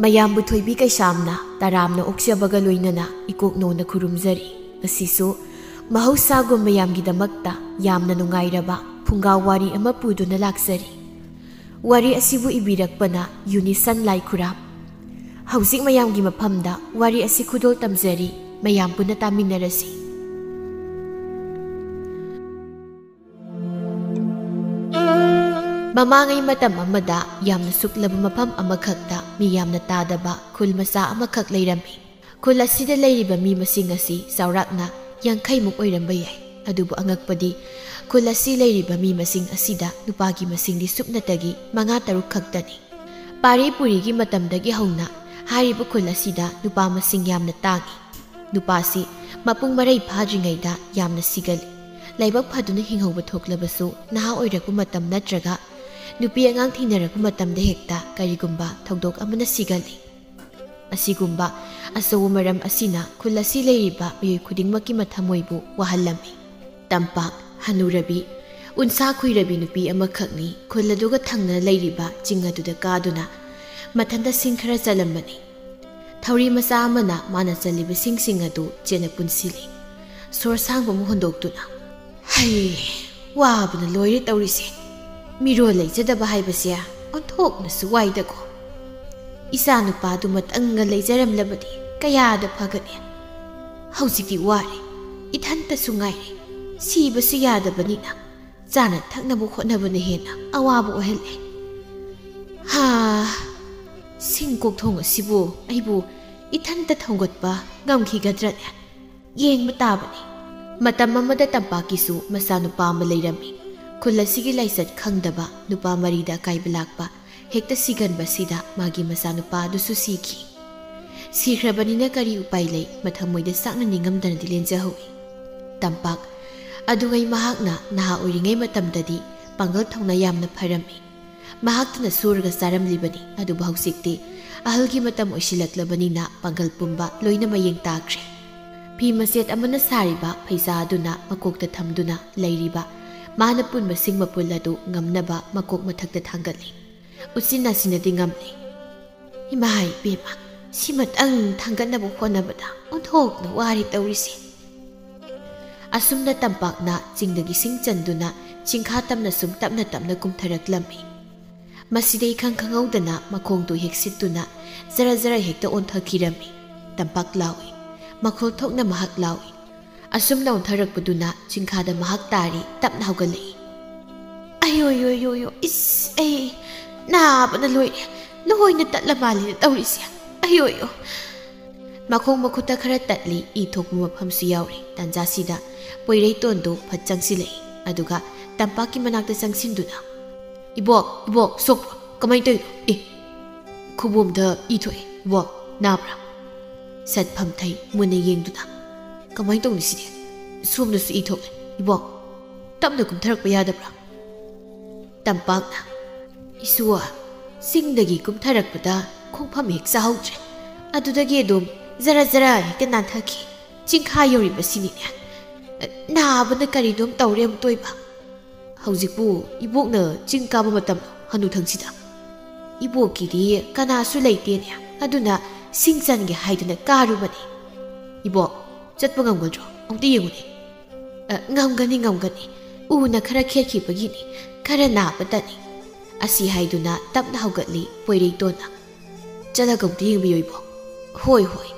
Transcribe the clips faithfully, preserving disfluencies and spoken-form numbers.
ꯃꯌꯥꯝꯕꯨ ꯊꯣꯏꯕꯤ ꯀꯩꯁꯥꯝꯅ ꯇꯔꯥꯝꯅ ꯑꯣꯛꯆꯕꯒ ꯂꯣꯏꯅꯅ ꯏꯀꯣꯛ ꯅꯧꯅ ꯈꯨꯔꯨꯝꯖꯔꯤ꯫ ꯉꯁꯤꯁꯨ ꯃꯍꯧꯁꯥꯒꯨꯝ ꯃꯌꯥꯝꯒꯤꯗꯃꯛꯇ ꯌꯥꯝꯅ ꯅꯨꯡꯉꯥꯏꯔꯕ ꯐꯨꯡꯒꯥ ꯋꯥꯔꯤ ꯑꯃ ꯄꯨꯗꯨꯅ ꯂꯥꯛꯆꯔꯤ꯫ ꯋꯥꯔꯤ ꯑꯁꯤꯕꯨ ꯏꯕꯤꯔꯛꯄꯅ ꯌꯨꯅꯤꯁꯟ ꯂꯥꯏꯈꯨꯔꯥꯝ꯫ ꯍꯧꯖꯤꯛ ꯃꯌꯥꯝꯒꯤ ꯃꯐꯝꯗ ꯋꯥꯔꯤ ꯑꯁꯤ ꯈꯨꯗꯣꯜ ꯇꯝꯖꯔꯤ, ꯃꯌꯥꯝ ꯄꯨꯟꯅ ꯇꯥꯃꯤꯟꯅꯔꯁꯤ꯫ ꯃꯃꯥꯡꯉꯩ ꯃꯇꯝ ꯑꯃꯗ ꯌꯥꯝꯅ ꯁꯨꯛꯂꯕ ꯃꯐꯝ ꯑꯃꯈꯛꯇ ꯃꯤ ꯌꯥꯝꯅ ꯇꯥꯗꯕ ꯈꯨꯜ ꯃꯆꯥ ꯑꯃꯈꯛ ꯂꯩꯔꯝꯃꯤ꯫ ꯈꯨꯜ ꯑꯁꯤꯗ ꯂꯩꯔꯤꯕ ꯃꯤ ꯃꯁꯤꯡ ꯑꯁꯤ ꯆꯥꯎꯔꯥꯛꯅ ꯌꯥꯡꯈꯩꯃꯨꯛ ꯑꯣꯏꯔꯝꯕ ꯌꯥꯏ꯫ ꯑꯗꯨꯕꯨ ꯑꯉꯛꯄꯗꯤ, ꯈꯨꯜ ꯑꯁꯤ ꯂꯩꯔꯤꯕ ꯃꯤ ꯃꯁꯤꯡ ꯑꯁꯤꯗ ꯅꯨꯄꯥꯒꯤ ꯃꯁꯤꯡꯗꯤ ꯁꯨꯞꯅꯇꯒꯤ ꯃꯉꯥ ꯇꯔꯨꯛ ꯈꯛꯇꯅꯤ꯫ ꯄꯥꯔꯤ ꯄꯨꯔꯤꯒꯤ ꯃꯇꯝꯗꯒꯤ ꯍꯧꯅ ꯍꯥꯏꯔꯤꯕ ꯈꯨꯜ ꯑꯁꯤꯗ ꯅꯨꯄꯥ ꯃꯁꯤꯡ ꯌꯥꯝꯅ ꯇꯥꯡꯏ꯫ ꯅꯨꯄꯥꯁꯤ ꯃꯄꯨꯡ ꯃꯔꯩ ꯐꯥꯗ꯭ꯔꯤꯉꯩꯗ ꯌꯥꯝꯅ ꯁꯤꯒꯜꯂꯤ꯫ ꯂꯥꯏꯕꯛ ꯐꯗꯨꯅ ꯍꯤꯡꯍꯧꯕ ꯊꯣꯛꯂꯕꯁꯨ, ꯅꯍꯥ ꯑꯣꯏꯔꯛꯄ ꯃꯇꯝ ꯅꯠꯇ꯭ꯔꯒ ꯅꯨꯄꯤ ꯑꯉꯥꯡ ꯊꯤꯅꯔꯛꯄ ꯃꯇꯝꯗ ꯍꯦꯛꯇ ꯀꯔꯤꯒꯨꯝꯕ ꯊꯧꯗꯣꯛ ꯑꯃꯅ ꯁꯤꯒꯜꯂꯤ꯫ ꯑꯁꯤꯒꯨꯝꯕ ꯑꯆꯧꯕ ꯃꯔꯝ ꯑꯁꯤꯅ ꯈꯨꯜ ꯑꯁꯤ ꯂꯩꯔꯤꯕ ꯃꯤꯑꯣꯏ ꯈꯨꯗꯤꯡꯃꯛꯀꯤ ꯃꯊꯃꯣꯏꯕꯨ ꯋꯥꯍꯜꯂꯝꯃꯤ꯫ ꯇꯝꯄꯥꯛ ꯍꯅꯨꯔꯕꯤ, ꯎꯟꯁꯥ ꯈꯨꯏꯔꯕꯤ ꯅꯨꯄꯤ ꯑꯃꯈꯛꯅꯤ ꯈꯨꯜ ꯑꯗꯨꯒ ꯊꯪꯅꯅ ꯂꯩꯔꯤꯕ ꯆꯤꯡ ꯑꯗꯨꯗ ꯀꯥꯗꯨꯅ ꯃꯊꯟꯇ ꯁꯤꯡ ꯈꯔ ꯆꯜꯂꯝꯕꯅꯤ꯫ ꯊꯧꯔꯤ ꯃꯆꯥ ꯑꯃꯅ ꯃꯥꯅ ꯆꯜꯂꯤꯕ ꯁꯤꯡꯁꯤꯡ ꯑꯗꯨ ꯆꯦꯠꯅ ꯄꯨꯟꯁꯤꯜꯂꯤ꯫ ꯁꯣꯔ ꯁꯥꯡꯕ ꯑꯃ ꯍꯣꯟꯗꯣꯛꯇꯨꯅ, "ꯍꯩ, ꯋꯥꯕꯅ ꯂꯣꯏꯔꯦ ꯇꯧꯔꯤꯁꯦ꯫ ꯃꯤꯔꯣꯜ ꯂꯩꯖꯗꯕ ꯍꯥꯏꯕꯁꯦ ꯑꯣꯟꯊꯣꯛꯅꯁꯨ ꯋꯥꯏꯗꯀꯣ꯫ ꯏꯆꯥ ꯅꯨꯄꯥꯗꯨꯃꯇꯪꯒ ꯂꯩꯖꯔꯝꯂꯕꯗꯤ ꯀꯌꯥꯗ ꯐꯒꯅꯤ꯫ ꯍꯧꯖꯤꯛꯇꯤ ꯋꯥꯔꯦ, ꯏꯊꯟꯇꯁꯨ ꯉꯥꯏꯔꯦ꯫ ꯁꯤꯕꯁꯨ ꯌꯥꯗꯕꯅꯤꯅ ꯆꯥꯅ ꯊꯛꯅꯕ ꯍꯣꯠꯅꯕꯅ ꯍꯦꯟꯅ ꯑꯋꯥꯕ ꯑꯣꯏꯍꯜꯂꯦ꯫ ꯍꯥ, ꯁꯤꯡ ꯀꯣꯛꯊꯣꯡ ꯑꯁꯤꯕꯨ ꯑꯩꯕꯨ ꯏꯊꯟꯇ ꯊꯣꯡꯒꯠꯄ ꯉꯝꯈꯤꯒꯗ꯭ꯔꯅꯦ? ꯌꯦꯡꯕ ꯇꯥꯕꯅꯤ꯫" ꯃꯇꯝ ꯑꯃꯗ ꯇꯝꯄꯥꯛꯀꯤꯁꯨ ꯃꯆꯥꯅꯨꯄꯥ ꯑꯃ ꯂꯩꯔꯝꯃꯤ꯫ ꯈꯨꯜ ꯑꯁꯤꯒꯤ ꯂꯥꯏꯆꯠ ꯈꯪꯗꯕ ꯅꯨꯄꯥ ꯃꯔꯤꯗ ꯑꯀꯥꯏꯕ ꯂꯥꯛꯄ ꯍꯦꯛꯇ ꯁꯤꯒꯟꯕꯁꯤꯗ ꯃꯥꯒꯤ ꯃꯆꯥꯅꯨꯄꯥ ꯑꯗꯨꯁꯨ ꯁꯤꯈꯤ꯫ ꯁꯤꯈ꯭ꯔꯕꯅꯤꯅ ꯀꯔꯤ ꯎꯄꯥꯏ ꯂꯩ? ꯃꯊꯃꯣꯏꯗ ꯆꯥꯛꯅ ꯅꯤꯡꯉꯝꯗꯅꯗꯤ ꯂꯦꯟꯖꯍꯧꯏ꯫ ꯇꯝꯄꯥꯛ ꯑꯗꯨꯉꯩ ꯃꯍꯥꯛꯅ ꯅꯍꯥ ꯑꯣꯏꯔꯤꯉꯩ ꯃꯇꯝꯗꯗꯤ ꯄꯥꯡꯒꯜ ꯊꯧꯅꯥ ꯌꯥꯝꯅ ꯐꯔꯝꯃꯤ꯫ ꯃꯍꯥꯛꯇꯅ ꯁꯨꯔꯒ ꯆꯥꯔꯝꯂꯤꯕꯅꯤ꯫ ꯑꯗꯨꯕꯨ ꯍꯧꯖꯤꯛꯇꯤ ꯑꯍꯜꯒꯤ ꯃꯇꯝ ꯑꯣꯏꯁꯤꯜꯂꯛꯂꯕꯅꯤꯅ ꯄꯥꯡꯒꯜ ꯄꯨꯝꯕ ꯂꯣꯏꯅ ꯃꯌꯦꯡ ꯇꯥꯈ꯭ꯔꯦ꯫ ꯐꯤ ꯃꯆꯦꯠ ꯑꯃꯅ ꯁꯥꯔꯤꯕ ꯐꯩꯖꯥ ꯑꯗꯨꯅ ꯃꯀꯣꯛꯇ ꯊꯝꯗꯨꯅ ꯂꯩꯔꯤꯕ ꯃꯥꯅ ꯄꯨꯟꯕꯁꯤꯡ ꯃꯄꯨꯜ ꯑꯗꯨ ꯉꯝꯅꯕ ꯃꯀꯣꯛ ꯃꯊꯛꯇ ꯊꯥꯡꯒꯠꯂꯤ꯫ ꯎꯆꯤꯟ ꯅꯥꯆꯤꯟꯅꯗꯤ ꯉꯝꯂꯤ꯫ ꯏꯃꯥ ꯏꯕꯦꯝꯃ, ꯁꯤꯃꯇꯪ ꯊꯥꯡꯒꯠꯅꯕ ꯍꯣꯠꯅꯕꯗ ꯑꯣꯟꯊꯣꯛꯅ ꯋꯥꯔꯦ ꯇꯧꯔꯤꯁꯦ꯫ ꯑꯁꯨꯝꯅ ꯇꯝꯄꯥꯛꯅ ꯆꯤꯡꯗꯒꯤ ꯁꯤꯡ ꯆꯟꯗꯨꯅ ꯆꯤꯡꯈꯥ ꯇꯝꯅ ꯁꯨꯝ ꯇꯞꯅ ꯇꯞꯅ ꯀꯨꯝꯊꯔꯛꯂꯝꯃꯤ꯫ ꯃꯁꯤꯗ ꯏꯈꯪ ꯈꯪꯍꯧꯗꯅ ꯃꯈꯣꯡꯗꯨ ꯍꯦꯛ ꯁꯤꯠꯇꯨꯅ ꯖꯔ ꯖꯔ ꯍꯦꯛꯇ ꯑꯣꯟꯊꯈꯤꯔꯝꯃꯤ꯫ ꯇꯝꯄꯥꯛ ꯂꯥꯎꯏ꯫ ꯃꯈꯣꯜ ꯊꯣꯛꯅ ꯃꯍꯥꯛ ꯂꯥꯎꯏ꯫ ꯑꯁꯨꯝꯅ ꯑꯣꯟꯊꯔꯛꯄꯗꯨꯅ ꯆꯤꯡꯈꯥꯗ ꯃꯍꯥꯛ ꯇꯥꯔꯤ, ꯇꯞꯅ ꯍꯧꯒꯠꯂꯛꯏ꯫ "ꯑꯌꯣ, ꯌꯣ, ꯌꯣ, ꯌꯣ, ꯏꯁ, ꯑꯩ ꯅꯥꯕꯅ ꯂꯣꯏꯔꯦ꯫ ꯂꯣꯏꯅ ꯇꯠꯂ ꯃꯥꯜꯂꯤꯅ ꯇꯧꯔꯤꯁꯦ꯫ ꯑꯌꯣ, ꯌꯣ꯫" ꯃꯈꯣꯡ ꯃꯈꯨꯠꯇ ꯈꯔ ꯇꯠꯂꯤ, ꯏ ꯊꯣꯛꯄ ꯃꯐꯝꯁꯨ ꯌꯥꯎꯔꯤ꯫ ꯇꯥꯟꯖꯥꯁꯤꯗ ꯄꯣꯏꯔꯩꯇꯣꯟꯗꯨ ꯐꯠ ꯆꯪꯁꯤꯜꯂꯛꯏ, ꯑꯗꯨꯒ ꯇꯝꯄꯥꯛꯀꯤ ꯃꯅꯥꯛꯇ ꯆꯪꯁꯤꯟꯗꯨꯅ, "ꯏꯕꯣꯛ, ꯏꯕꯣꯛ, ꯁꯣꯛꯄ꯭ꯔꯣ? ꯀꯃꯥꯏꯅ ꯇꯧꯔꯤꯅꯣ? ꯑꯦ, ꯈꯨꯕꯣꯝꯗ ꯏ ꯊꯣꯛꯑꯦ꯫ ꯏꯕꯣꯛ, ꯅꯥꯕ꯭ꯔꯥ?" ꯁꯠ ꯐꯝꯊꯩ, ꯃꯨꯟꯅ ꯌꯦꯡꯗꯨꯅ꯫ "ꯀꯃꯥꯏꯅ ꯇꯧꯅꯤ ꯁꯤꯗꯤ? ꯁꯣꯝꯗꯁꯨ ꯏ ꯊꯣꯛꯂꯦ꯫ ꯏꯕꯣꯛ, ꯇꯞꯅ ꯀꯨꯝꯊꯔꯛꯄ ꯌꯥꯗꯕ꯭ꯔꯥ?" ꯇꯝꯄꯥꯛꯅ, "ꯏꯁꯨ, ꯆꯤꯡꯗꯒꯤ ꯀꯨꯝꯊꯔꯛꯄꯗ ꯈꯣꯡꯐꯝ ꯍꯦꯛ ꯆꯥꯍꯧꯗ꯭ꯔꯦ꯫ ꯑꯗꯨꯗꯒꯤ ꯑꯗꯨꯝ ꯖꯔ ꯖꯔ ꯍꯦꯛꯇ ꯅꯥꯟꯊꯈꯤ꯫ ꯆꯤꯡꯈꯥ ꯌꯧꯔꯤꯕꯁꯤꯅꯤꯅꯦ꯫ ꯅꯥꯕꯅ ꯀꯔꯤꯅꯣꯝ ꯇꯧꯔꯦ ꯑꯃꯨꯛꯇꯣꯏꯕ꯫ ꯍꯧꯖꯤꯛꯄꯨ ꯏꯕꯣꯛꯅ ꯆꯤꯡ ꯀꯥꯕ ꯃꯇꯝ ꯍꯅꯨꯊꯪꯁꯤꯗ? ꯏꯕꯣꯛꯀꯤꯗꯤ ꯀꯅꯥꯁꯨ ꯂꯩꯇꯦꯅꯦ, ꯑꯗꯨꯅ ꯁꯤꯡ ꯆꯟꯒꯦ ꯍꯥꯏꯗꯨꯅ ꯀꯥꯔꯨꯕꯅꯤ꯫ ꯏꯕꯣꯛ, ꯆꯠꯄ ꯉꯝꯒꯗ꯭ꯔꯣ? ꯑꯃꯨꯛꯇ ꯌꯦꯡꯉꯨꯅꯦ꯫" "ꯑ, ꯉꯝꯒꯅꯤ, ꯉꯝꯒꯅꯤ꯫ ꯎꯅ ꯈꯔ ꯈꯦꯠꯈꯤꯕꯒꯤꯅꯤ, ꯈꯔ ꯅꯥꯕꯇꯅꯤ꯫" ꯑꯁꯤ ꯍꯥꯏꯗꯨꯅ ꯇꯞꯅ ꯍꯧꯒꯠꯂꯤ ꯄꯣꯏꯔꯩꯇꯣꯟꯅ꯫ "ꯆꯠꯂꯒ ꯑꯃꯨꯛꯇ ꯌꯦꯡꯕꯤꯌꯨ, ꯏꯕꯣꯛ꯫" "ꯍꯣꯏ, ꯍꯣꯏ꯫"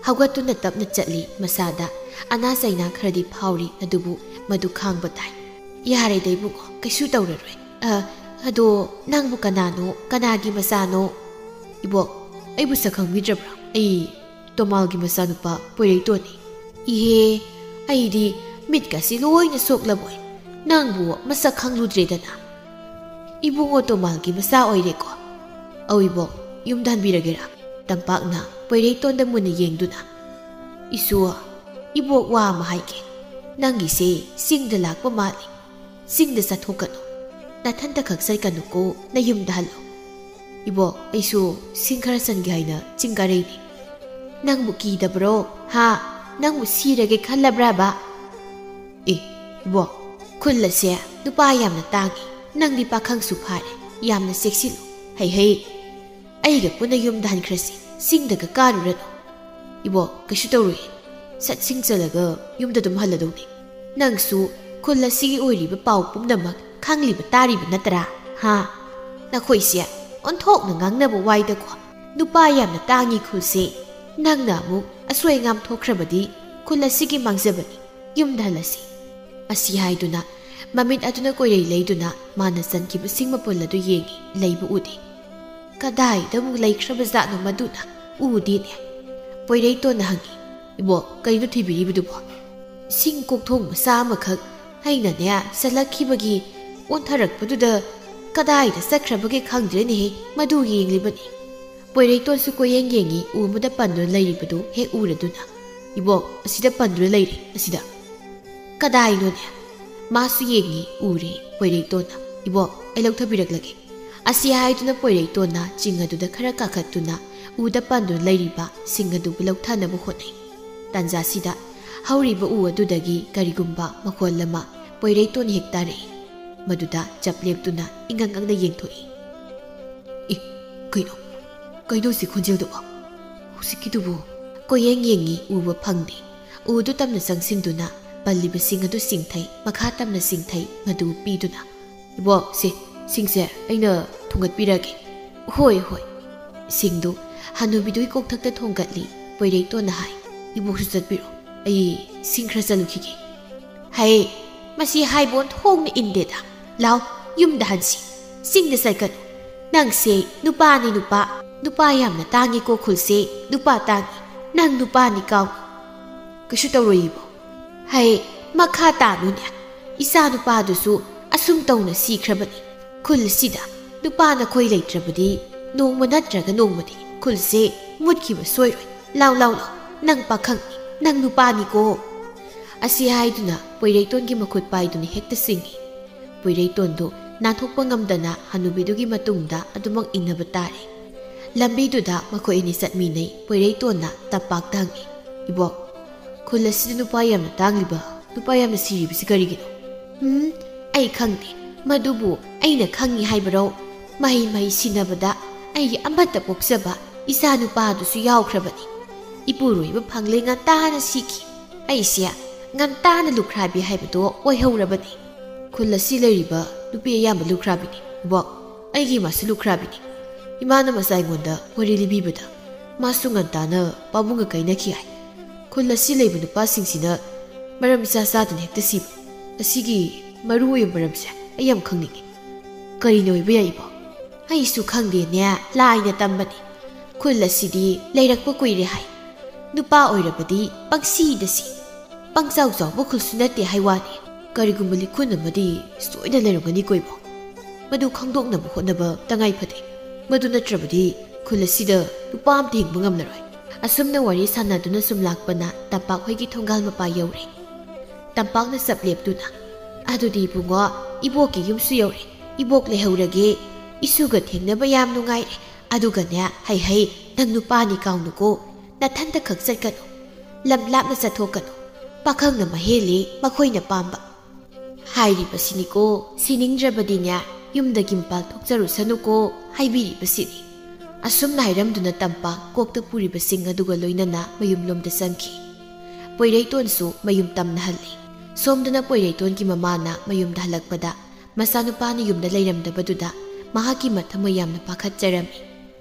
ꯍꯧꯒꯠꯇꯨꯅ ꯇꯞꯅ ꯆꯠꯂꯤ꯫ ꯃꯁꯥꯗ ꯑꯅꯥ ꯆꯩꯅꯥ ꯈꯔꯗꯤ ꯐꯥꯎꯔꯤ, ꯑꯗꯨꯕꯨ ꯃꯗꯨ ꯈꯥꯡꯕ ꯇꯥꯏ꯫ "ꯌꯥꯔꯦꯗ ꯏꯕꯨꯡꯉꯣ, ꯀꯩꯁꯨ ꯇꯧꯔꯔꯣꯏ꯫ ꯑ, ꯑꯗꯣ ꯅꯪꯕꯨ ꯀꯅꯥꯅꯣ, ꯀꯅꯥꯒꯤ ꯃꯆꯥꯅꯣ?" "ꯏꯕꯣꯛ, ꯑꯩꯕꯨ ꯁꯛ ꯈꯪꯕꯤꯗ꯭ꯔꯕ꯭ꯔꯥ? ꯑꯩ ꯇꯣꯃꯥꯜꯒꯤ ꯃꯆꯥꯅꯨꯄꯥ ꯄꯣꯏꯔꯩꯇꯣꯟꯅꯤ꯫" "ꯏꯍꯦ, ꯑꯩꯗꯤ ꯃꯤꯠꯀꯁꯤ ꯂꯣꯏꯅ ꯁꯣꯛꯂꯕꯣꯏ, ꯅꯪꯕꯨ ꯃꯁꯛ ꯈꯪꯂꯨꯗ꯭ꯔꯦꯗꯅ꯫ ꯏꯕꯨꯡꯉꯣ ꯇꯣꯃꯥꯜꯒꯤ ꯃꯆꯥ ꯑꯣꯏꯔꯦꯀꯣ?" "ꯑꯧ ꯏꯕꯣꯛ, ꯌꯨꯝꯗ ꯍꯟꯕꯤꯔꯒꯦꯔꯥ?" ꯇꯝꯄꯥꯛꯅ ꯄꯣꯏꯔꯩꯇꯣꯟꯗ ꯃꯨꯟꯅ ꯌꯦꯡꯗꯨꯅ, "ꯏꯁꯨ, ꯏꯕꯣꯛ ꯋꯥ ꯑꯃ ꯍꯥꯏꯒꯦ꯫ ꯅꯪꯒꯤꯁꯦ ꯆꯤꯡꯗ ꯂꯥꯛꯄ ꯃꯥꯜꯂꯤ꯫ ꯆꯤꯡꯗ ꯆꯠꯊꯣꯛꯀꯅꯨ꯫ ꯅꯊꯟꯇ ꯈꯛ ꯆꯠꯀꯅꯨꯀꯣ, ꯅꯌꯨꯝꯗ ꯍꯜꯂꯣ꯫" "ꯏꯕꯣꯛ, ꯑꯩꯁꯨ ꯁꯤꯡ ꯈꯔ ꯆꯟꯒꯦ ꯍꯥꯏꯅ ꯆꯤꯡ ꯀꯥꯔꯛꯏꯅꯤ꯫" "ꯅꯪꯕꯨ ꯀꯤꯗꯕ꯭ꯔꯣ? ꯍꯥ? ꯅꯪꯕꯨ ꯁꯤꯔꯒꯦ ꯈꯜꯂꯕ꯭ꯔꯕ?" "ꯑꯦ, ꯏꯕꯣꯛ, ꯈꯨꯜ ꯑꯁꯦ ꯅꯨꯄꯥ ꯌꯥꯝꯅ ꯇꯥꯡꯉꯤ꯫ ꯅꯪꯗꯤ ꯄꯥꯈꯪꯁꯨ ꯐꯥꯔꯦ꯫ ꯌꯥꯝꯅ ꯆꯦꯛꯁꯤꯜꯂꯨ꯫ ꯍꯩ ꯍꯩ꯫" ꯑꯩꯒ ꯄꯨꯟꯅ ꯌꯨꯝꯗ ꯍꯟꯈ꯭ꯔꯁꯤ, ꯆꯤꯡꯗꯒ ꯀꯥꯔꯨꯔꯅꯨ꯫ ꯏꯕꯣꯛ, ꯀꯩꯁꯨ ꯇꯧꯔꯣꯏ꯫ ꯁꯠ ꯁꯤꯡ ꯆꯠꯂꯒ ꯌꯨꯝꯗ ꯑꯗꯨꯝ ꯍꯜꯂꯗꯧꯅꯤ꯫ ꯅꯪꯁꯨ ꯈꯨꯜ ꯑꯁꯤꯒꯤ ꯑꯣꯏꯔꯤꯕ ꯄꯥꯎ ꯄꯨꯝꯅꯃꯛ ꯈꯪꯂꯤꯕ ꯇꯥꯔꯤꯕ ꯅꯠꯇ꯭ꯔꯥ? ꯍꯥ? ꯅꯈꯣꯏꯁꯦ ꯑꯣꯟꯊꯣꯛꯅ ꯉꯥꯡꯅꯕ ꯋꯥꯏꯗꯀꯣ꯫ ꯅꯨꯄꯥ ꯌꯥꯝꯅ ꯇꯥꯡꯉꯤ ꯈꯨꯜꯁꯦ꯫ ꯅꯪꯅ ꯑꯃꯨꯛ ꯑꯁꯣꯏ ꯑꯉꯥꯝ ꯊꯣꯛꯈ꯭ꯔꯕꯗꯤ ꯈꯨꯜ ꯑꯁꯤꯒꯤ ꯃꯥꯡꯖꯕꯅꯤ꯫ ꯌꯨꯝꯗ ꯍꯜꯂꯁꯤ꯫ ꯑꯁꯤ ꯍꯥꯏꯗꯨꯅ ꯃꯃꯤꯠ ꯑꯗꯨꯅ ꯀꯣꯏꯔꯩ ꯂꯩꯗꯨꯅ ꯃꯥꯅ ꯆꯟꯈꯤꯕ ꯁꯤꯡ ꯃꯄꯨꯜ ꯑꯗꯨ ꯌꯦꯡꯉꯤ, ꯂꯩꯕ ꯎꯗꯦ꯫ "ꯀꯗꯥꯏꯗ ꯑꯃꯨꯛ ꯂꯩꯈ꯭ꯔꯕꯖꯥꯠꯅꯣ ꯃꯗꯨꯅ? ꯎꯗꯦꯅꯦ?" ꯄꯣꯏꯔꯩꯇꯣꯟꯅ ꯍꯪꯉꯤ꯫ "ꯏꯕꯣꯛ, ꯀꯩꯅꯣ ꯊꯤꯕꯤꯔꯤꯕꯗꯨꯕꯣ?" "ꯁꯤꯡ ꯀꯣꯛꯊꯣꯡ ꯃꯆꯥ ꯑꯃꯈꯛ ꯑꯩꯅꯅꯦ ꯆꯠꯂꯛꯈꯤꯕꯒꯤ ꯑꯣꯟꯊꯔꯛꯄꯗꯨꯗ ꯀꯗꯥꯏꯗ ꯆꯠꯈ꯭ꯔꯕꯒꯦ ꯈꯪꯗ꯭ꯔꯦꯅꯦꯍꯦ, ꯃꯗꯨ ꯌꯦꯡꯂꯤꯕꯅꯤ꯫" ꯄꯣꯏꯔꯩꯇꯣꯟꯁꯨ ꯀꯣꯏꯌꯦꯡ ꯌꯦꯡꯉꯤ, ꯎ ꯑꯃꯗ ꯄꯟꯗꯨꯅ ꯂꯩꯔꯤꯕꯗꯨ ꯍꯦꯛ ꯎꯔꯗꯨꯅ꯫ "ꯏꯕꯣꯛ, ꯑꯁꯤꯗ ꯄꯟꯗꯨꯅ ꯂꯩꯔꯦ, ꯑꯁꯤꯗ꯫" "ꯀꯗꯥꯏꯅꯣꯅꯦ?" ꯃꯥꯁꯨ ꯌꯦꯡꯉꯤ, ꯎꯔꯦ ꯄꯣꯏꯔꯩꯇꯣꯟꯅ꯫ "ꯏꯕꯣꯛ, ꯑꯩ ꯂꯧꯊꯕꯤꯔꯛꯂꯒꯦ꯫" ꯑꯁꯤ ꯍꯥꯏꯗꯨꯅ ꯄꯣꯏꯔꯩꯇꯣꯟꯅ ꯆꯤꯡ ꯑꯗꯨꯗ ꯈꯔ ꯀꯥꯈꯠꯇꯨꯅ ꯎꯗ ꯄꯟꯗꯨꯅ ꯂꯩꯔꯤꯕ ꯁꯤꯡ ꯑꯗꯨꯕꯨ ꯂꯧꯊꯅꯕ ꯍꯣꯠꯅꯩ꯫ ꯇꯥꯟꯖꯥꯁꯤꯗ ꯍꯧꯔꯤꯕ ꯎ ꯑꯗꯨꯗꯒꯤ ꯀꯔꯤꯒꯨꯝꯕ ꯃꯈꯣꯜ ꯑꯃ ꯄꯣꯏꯔꯩꯇꯣꯟ ꯍꯦꯛ ꯇꯥꯔꯛꯏ꯫ ꯃꯗꯨꯗ ꯆꯞ ꯂꯦꯞꯇꯨꯅ ꯏꯉꯛ ꯉꯛꯅ ꯌꯦꯡꯊꯣꯛꯏ꯫ "ꯏ, ꯀꯩꯅꯣ? ꯀꯩꯅꯣ ꯁꯤ ꯈꯣꯟꯖꯦꯜꯗꯨꯕꯣ? ꯍꯧꯖꯤꯛꯀꯤꯗꯨꯕꯨ?" ꯀꯣꯏꯌꯦꯡ ꯌꯦꯡꯉꯤ, ꯎꯕ ꯐꯪꯗꯦ꯫ ꯎꯗꯨ ꯇꯞꯅ ꯆꯪꯁꯤꯟꯗꯨꯅ ꯄꯜꯂꯤꯕꯁꯤꯡ ꯑꯗꯨ ꯆꯤꯡꯊꯩ, ꯃꯈꯥ ꯇꯝꯅ ꯆꯤꯡꯊꯩ, ꯃꯗꯨ ꯄꯤꯗꯨꯅ꯫ "ꯏꯕꯣꯛ, ꯁꯦ, ꯁꯤꯡꯁꯦ ꯑꯩꯅ ꯊꯣꯡꯒꯠꯄꯤꯔꯒꯦ꯫" "ꯍꯣꯏ, ꯍꯣꯏ꯫" ꯁꯤꯡꯗꯨ ꯍꯅꯨꯕꯤꯗꯨꯒꯤ ꯀꯣꯛꯊꯛꯇ ꯊꯣꯡꯒꯠꯂꯤ꯫ ꯄꯣꯏꯔꯩꯇꯣꯟꯅ ꯍꯥꯏ, "ꯏꯕꯣꯛꯁꯨ ꯆꯠꯄꯤꯔꯣ, ꯑꯩ ꯁꯤꯡ ꯈꯔ ꯆꯠꯂꯨꯈꯤꯒꯦ꯫" "ꯍꯩ, ꯃꯁꯤ ꯍꯥꯏꯕ ꯑꯣꯟꯊꯣꯛꯅ ꯏꯟꯗꯦꯗ꯫ ꯂꯥꯎ, ꯌꯨꯝꯗ ꯍꯟꯁꯤ꯫ ꯆꯤꯡꯗ ꯆꯠꯀꯅꯨ꯫ ꯅꯪꯁꯦ ꯅꯨꯄꯥꯅꯤ, ꯅꯨꯄꯥ꯫ ꯅꯨꯄꯥ ꯌꯥꯝꯅ ꯇꯥꯡꯉꯤꯀꯣ ꯈꯨꯜꯁꯦ꯫ ꯅꯨꯄꯥ ꯇꯥꯡꯉꯤ꯫ ꯅꯪ ꯅꯨꯄꯥꯅꯤ, ꯀꯥꯎ꯫" "ꯀꯩꯁꯨ ꯇꯧꯔꯣꯏ ꯏꯕꯣꯛ꯫" "ꯍꯩ, ꯃꯈꯥ ꯇꯥꯅꯨꯅꯦ꯫ ꯏꯆꯥ ꯅꯨꯄꯥꯗꯨꯁꯨ ꯑꯁꯨꯝ ꯇꯧꯅ ꯁꯤꯈ꯭ꯔꯕꯅꯤ꯫ ꯈꯨꯜ ꯑꯁꯤꯗ ꯅꯨꯄꯥ ꯅꯈꯣꯏ ꯂꯩꯇ꯭ꯔꯕꯗꯤ ꯅꯣꯡꯃ ꯅꯠꯇ꯭ꯔꯒ ꯅꯣꯡꯃꯗꯤ ꯈꯨꯜꯁꯦ ꯃꯨꯠꯈꯤꯕ ꯁꯣꯏꯔꯣꯏ꯫ ꯂꯥꯎ, ꯂꯥꯎ, ꯂꯥꯎ, ꯅꯪ ꯄꯥꯈꯪꯅꯤ, ꯅꯪ ꯅꯨꯄꯥꯅꯤꯀꯣ꯫" ꯑꯁꯤ ꯍꯥꯏꯗꯨꯅ ꯄꯣꯏꯔꯩꯇꯣꯟꯒꯤ ꯃꯈꯨꯠ ꯄꯥꯏꯗꯨꯅ ꯍꯦꯛꯇ ꯆꯤꯡꯏ꯫ ꯄꯣꯏꯔꯩꯇꯣꯟꯗꯨ ꯅꯥꯟꯊꯣꯛꯄ ꯉꯝꯗꯅ ꯍꯅꯨꯕꯤꯗꯨꯒꯤ ꯃꯇꯨꯡꯗ ꯑꯗꯨꯃꯛ ꯏꯟꯅꯕ ꯇꯥꯔꯦ꯫ ꯂꯝꯕꯤꯗꯨꯗ ꯃꯈꯣꯏ ꯑꯅꯤ ꯆꯠꯃꯤꯟꯅꯩ꯫ ꯄꯣꯏꯔꯩꯇꯣꯟꯅ ꯇꯝꯄꯥꯛꯇ ꯍꯪꯉꯤ, "ꯏꯕꯣꯛ, ꯈꯨꯜ ꯑꯁꯤꯗ ꯅꯨꯄꯥ ꯌꯥꯝꯅ ꯇꯥꯡꯂꯤꯕ, ꯅꯨꯄꯥ ꯌꯥꯝꯅ ꯁꯤꯔꯤꯕꯁꯤ ꯀꯔꯤꯒꯤꯅꯣ?" "ꯎꯝ, ꯑꯩ ꯈꯪꯗꯦ꯫ ꯃꯗꯨꯕꯨ ꯑꯩꯅ ꯈꯪꯉꯤ ꯍꯥꯏꯕꯔꯣ? ꯃꯍꯩ ꯃꯍꯩ ꯁꯤꯟꯅꯕꯗ ꯑꯩꯒꯤ ꯑꯃꯠꯇ ꯄꯣꯛꯆꯕ ꯏꯆꯥ ꯅꯨꯄꯥꯗꯨꯁꯨ ꯌꯥꯎꯈ꯭ꯔꯕꯅꯤ꯫ ꯏꯄꯨꯔꯣꯏꯕ ꯐꯪꯂꯦ ꯉꯟꯇꯥꯅ ꯁꯤꯈꯤ꯫ ꯑꯩꯁꯦ ꯉꯟꯇꯥꯅ ꯂꯨꯈ꯭ꯔꯥꯕꯤ ꯍꯥꯏꯕꯗꯣ ꯑꯣꯏꯍꯧꯔꯕꯅꯤ꯫ ꯈꯨꯜ ꯑꯁꯤ ꯂꯩꯔꯤꯕ ꯅꯨꯄꯤ ꯑꯌꯥꯝꯕ ꯂꯨꯈ꯭ꯔꯥꯕꯤꯅꯤ꯫ ꯏꯕꯣꯛ, ꯑꯩꯒꯤ ꯏꯃꯥꯁꯨ ꯂꯨꯈ꯭ꯔꯥꯕꯤꯅꯤ꯫ ꯏꯃꯥꯅ ꯃꯆꯥ ꯑꯩꯉꯣꯟꯗ ꯋꯥꯔꯤ ꯂꯤꯕꯤꯕꯗ ꯃꯥꯁꯨ ꯉꯟꯇꯥꯅ ꯄꯥꯕꯨꯡꯒ ꯀꯥꯏꯅꯈꯤ ꯍꯥꯏ꯫ ꯈꯨꯜ ꯑꯁꯤ ꯂꯩꯕ ꯅꯨꯄꯥꯁꯤꯡꯁꯤꯅ ꯃꯔꯝ ꯏꯆꯥ ꯆꯥꯗꯅ ꯍꯦꯛꯇ ꯁꯤꯕ꯫ ꯑꯁꯤꯒꯤ ꯃꯔꯨ ꯑꯣꯏꯕ ꯃꯔꯝꯁꯦ ꯑꯩ ꯌꯥꯝ ꯈꯪꯅꯤꯡꯉꯤ꯫ ꯀꯔꯤꯅ ꯑꯣꯏꯕ ꯌꯥꯏ ꯏꯕꯣꯛ? ꯑꯩꯁꯨ ꯈꯪꯗꯦꯅꯦ, ꯂꯥꯏꯅ ꯇꯝꯕꯅꯤ꯫ ꯈꯨꯜ ꯑꯁꯤꯗꯤ ꯂꯩꯔꯛꯄ ꯀꯨꯏꯔꯦ ꯍꯥꯏ꯫ ꯅꯨꯄꯥ ꯑꯣꯏꯔꯕꯗꯤ ꯄꯪꯁꯤꯗ ꯁꯤ꯫ ꯄꯪꯆꯥꯎ ꯆꯥꯎꯕ ꯈꯨꯜꯁꯨ ꯅꯠꯇꯦ ꯍꯥꯏ ꯋꯥꯅꯤ꯫ ꯀꯔꯤꯒꯨꯝꯕ ꯂꯤꯈꯨꯟ ꯑꯃꯗꯤ ꯁꯣꯏꯅ ꯂꯩꯔꯝꯒꯅꯤꯀꯣ ꯏꯕꯣꯛ꯫ ꯃꯗꯨ ꯈꯪꯗꯣꯛꯅꯕ ꯍꯣꯠꯅꯕ ꯇꯉꯥꯏ ꯐꯗꯦ꯫ ꯃꯗꯨ ꯅꯠꯇ꯭ꯔꯕꯗꯤ ꯈꯨꯜ ꯑꯁꯤꯗ ꯅꯨꯄꯥ ꯑꯃꯠꯇ ꯍꯤꯡꯕ ꯉꯝꯂꯔꯣꯏ꯫ ꯑꯁꯨꯝꯅ ꯋꯥꯔꯤ ꯁꯥꯟꯅꯗꯨꯅ ꯁꯨꯝ ꯂꯥꯛꯄꯅ ꯇꯝꯄꯥꯛ ꯍꯣꯏꯒꯤ ꯊꯣꯡꯒꯥꯜ ꯃꯄꯥ ꯌꯧꯔꯦ꯫ ꯇꯝꯄꯥꯛꯅ ꯆꯞ ꯂꯦꯞꯇꯨꯅ, "ꯑꯗꯨꯗꯤ ꯏꯕꯨꯡꯉꯣ, ꯏꯕꯣꯛꯀꯤ ꯌꯨꯝꯁꯨ ꯌꯧꯔꯦ꯫ ꯏꯕꯣꯛ ꯂꯩꯍꯧꯔꯒꯦ꯫ ꯏꯁꯨꯒ ꯊꯦꯡꯅꯕ ꯌꯥꯝ ꯅꯨꯡꯉꯥꯏꯔꯦ꯫ ꯑꯗꯨꯒꯅꯦ, ꯍꯩ ꯍꯩ, ꯅꯪ ꯅꯨꯄꯥꯅꯤ ꯀꯥꯎꯅꯨꯀꯣ꯫ ꯅꯊꯟꯇ ꯈꯛ ꯆꯠꯀꯅꯨ꯫ ꯂꯝ ꯂꯥꯞꯅ ꯆꯠꯊꯣꯛꯀꯅꯨ꯫ ꯄꯥꯈꯪꯅ ꯃꯍꯦꯜꯂꯤ ꯃꯈꯣꯏꯅ ꯄꯥꯝꯕ" ꯍꯥꯏꯔꯤꯕꯁꯤꯅꯤꯀꯣ꯫ "ꯁꯤꯅꯤꯡꯗ꯭ꯔꯕꯗꯤꯅꯦ, ꯌꯨꯝꯗꯒꯤ ꯃꯄꯥꯟ ꯊꯣꯛꯆꯔꯨꯁꯅꯨꯀꯣ" ꯍꯥꯏꯕꯤꯔꯤꯕꯁꯤꯅꯤ꯫ ꯑꯁꯨꯝꯅ ꯍꯥꯏꯔꯝꯗꯨꯅ ꯇꯝꯄꯥꯛ ꯀꯣꯛꯇ ꯄꯨꯔꯤꯕꯁꯤꯡ ꯑꯗꯨꯒ ꯂꯣꯏꯅꯅ ꯃꯌꯨꯝꯂꯣꯝꯗ ꯆꯪꯈꯤ꯫ ꯄꯣꯏꯔꯩꯇꯣꯟꯁꯨ ꯃꯌꯨꯝ ꯇꯝꯅ ꯍꯜꯂꯤ꯫ ꯁꯣꯝꯗꯅ ꯄꯣꯏꯔꯩꯇꯣꯟꯒꯤ ꯃꯃꯥꯅ ꯃꯌꯨꯝꯗ ꯍꯜꯂꯛꯄꯗ ꯃꯆꯥꯅꯨꯄꯥꯅ ꯌꯨꯝꯗ ꯂꯩꯔꯝꯗꯕꯗꯨꯗ ꯃꯍꯥꯛꯀꯤ ꯃꯊꯃꯣꯏ ꯌꯥꯝꯅ ꯄꯥꯈꯠꯆꯔꯝꯃꯤ꯫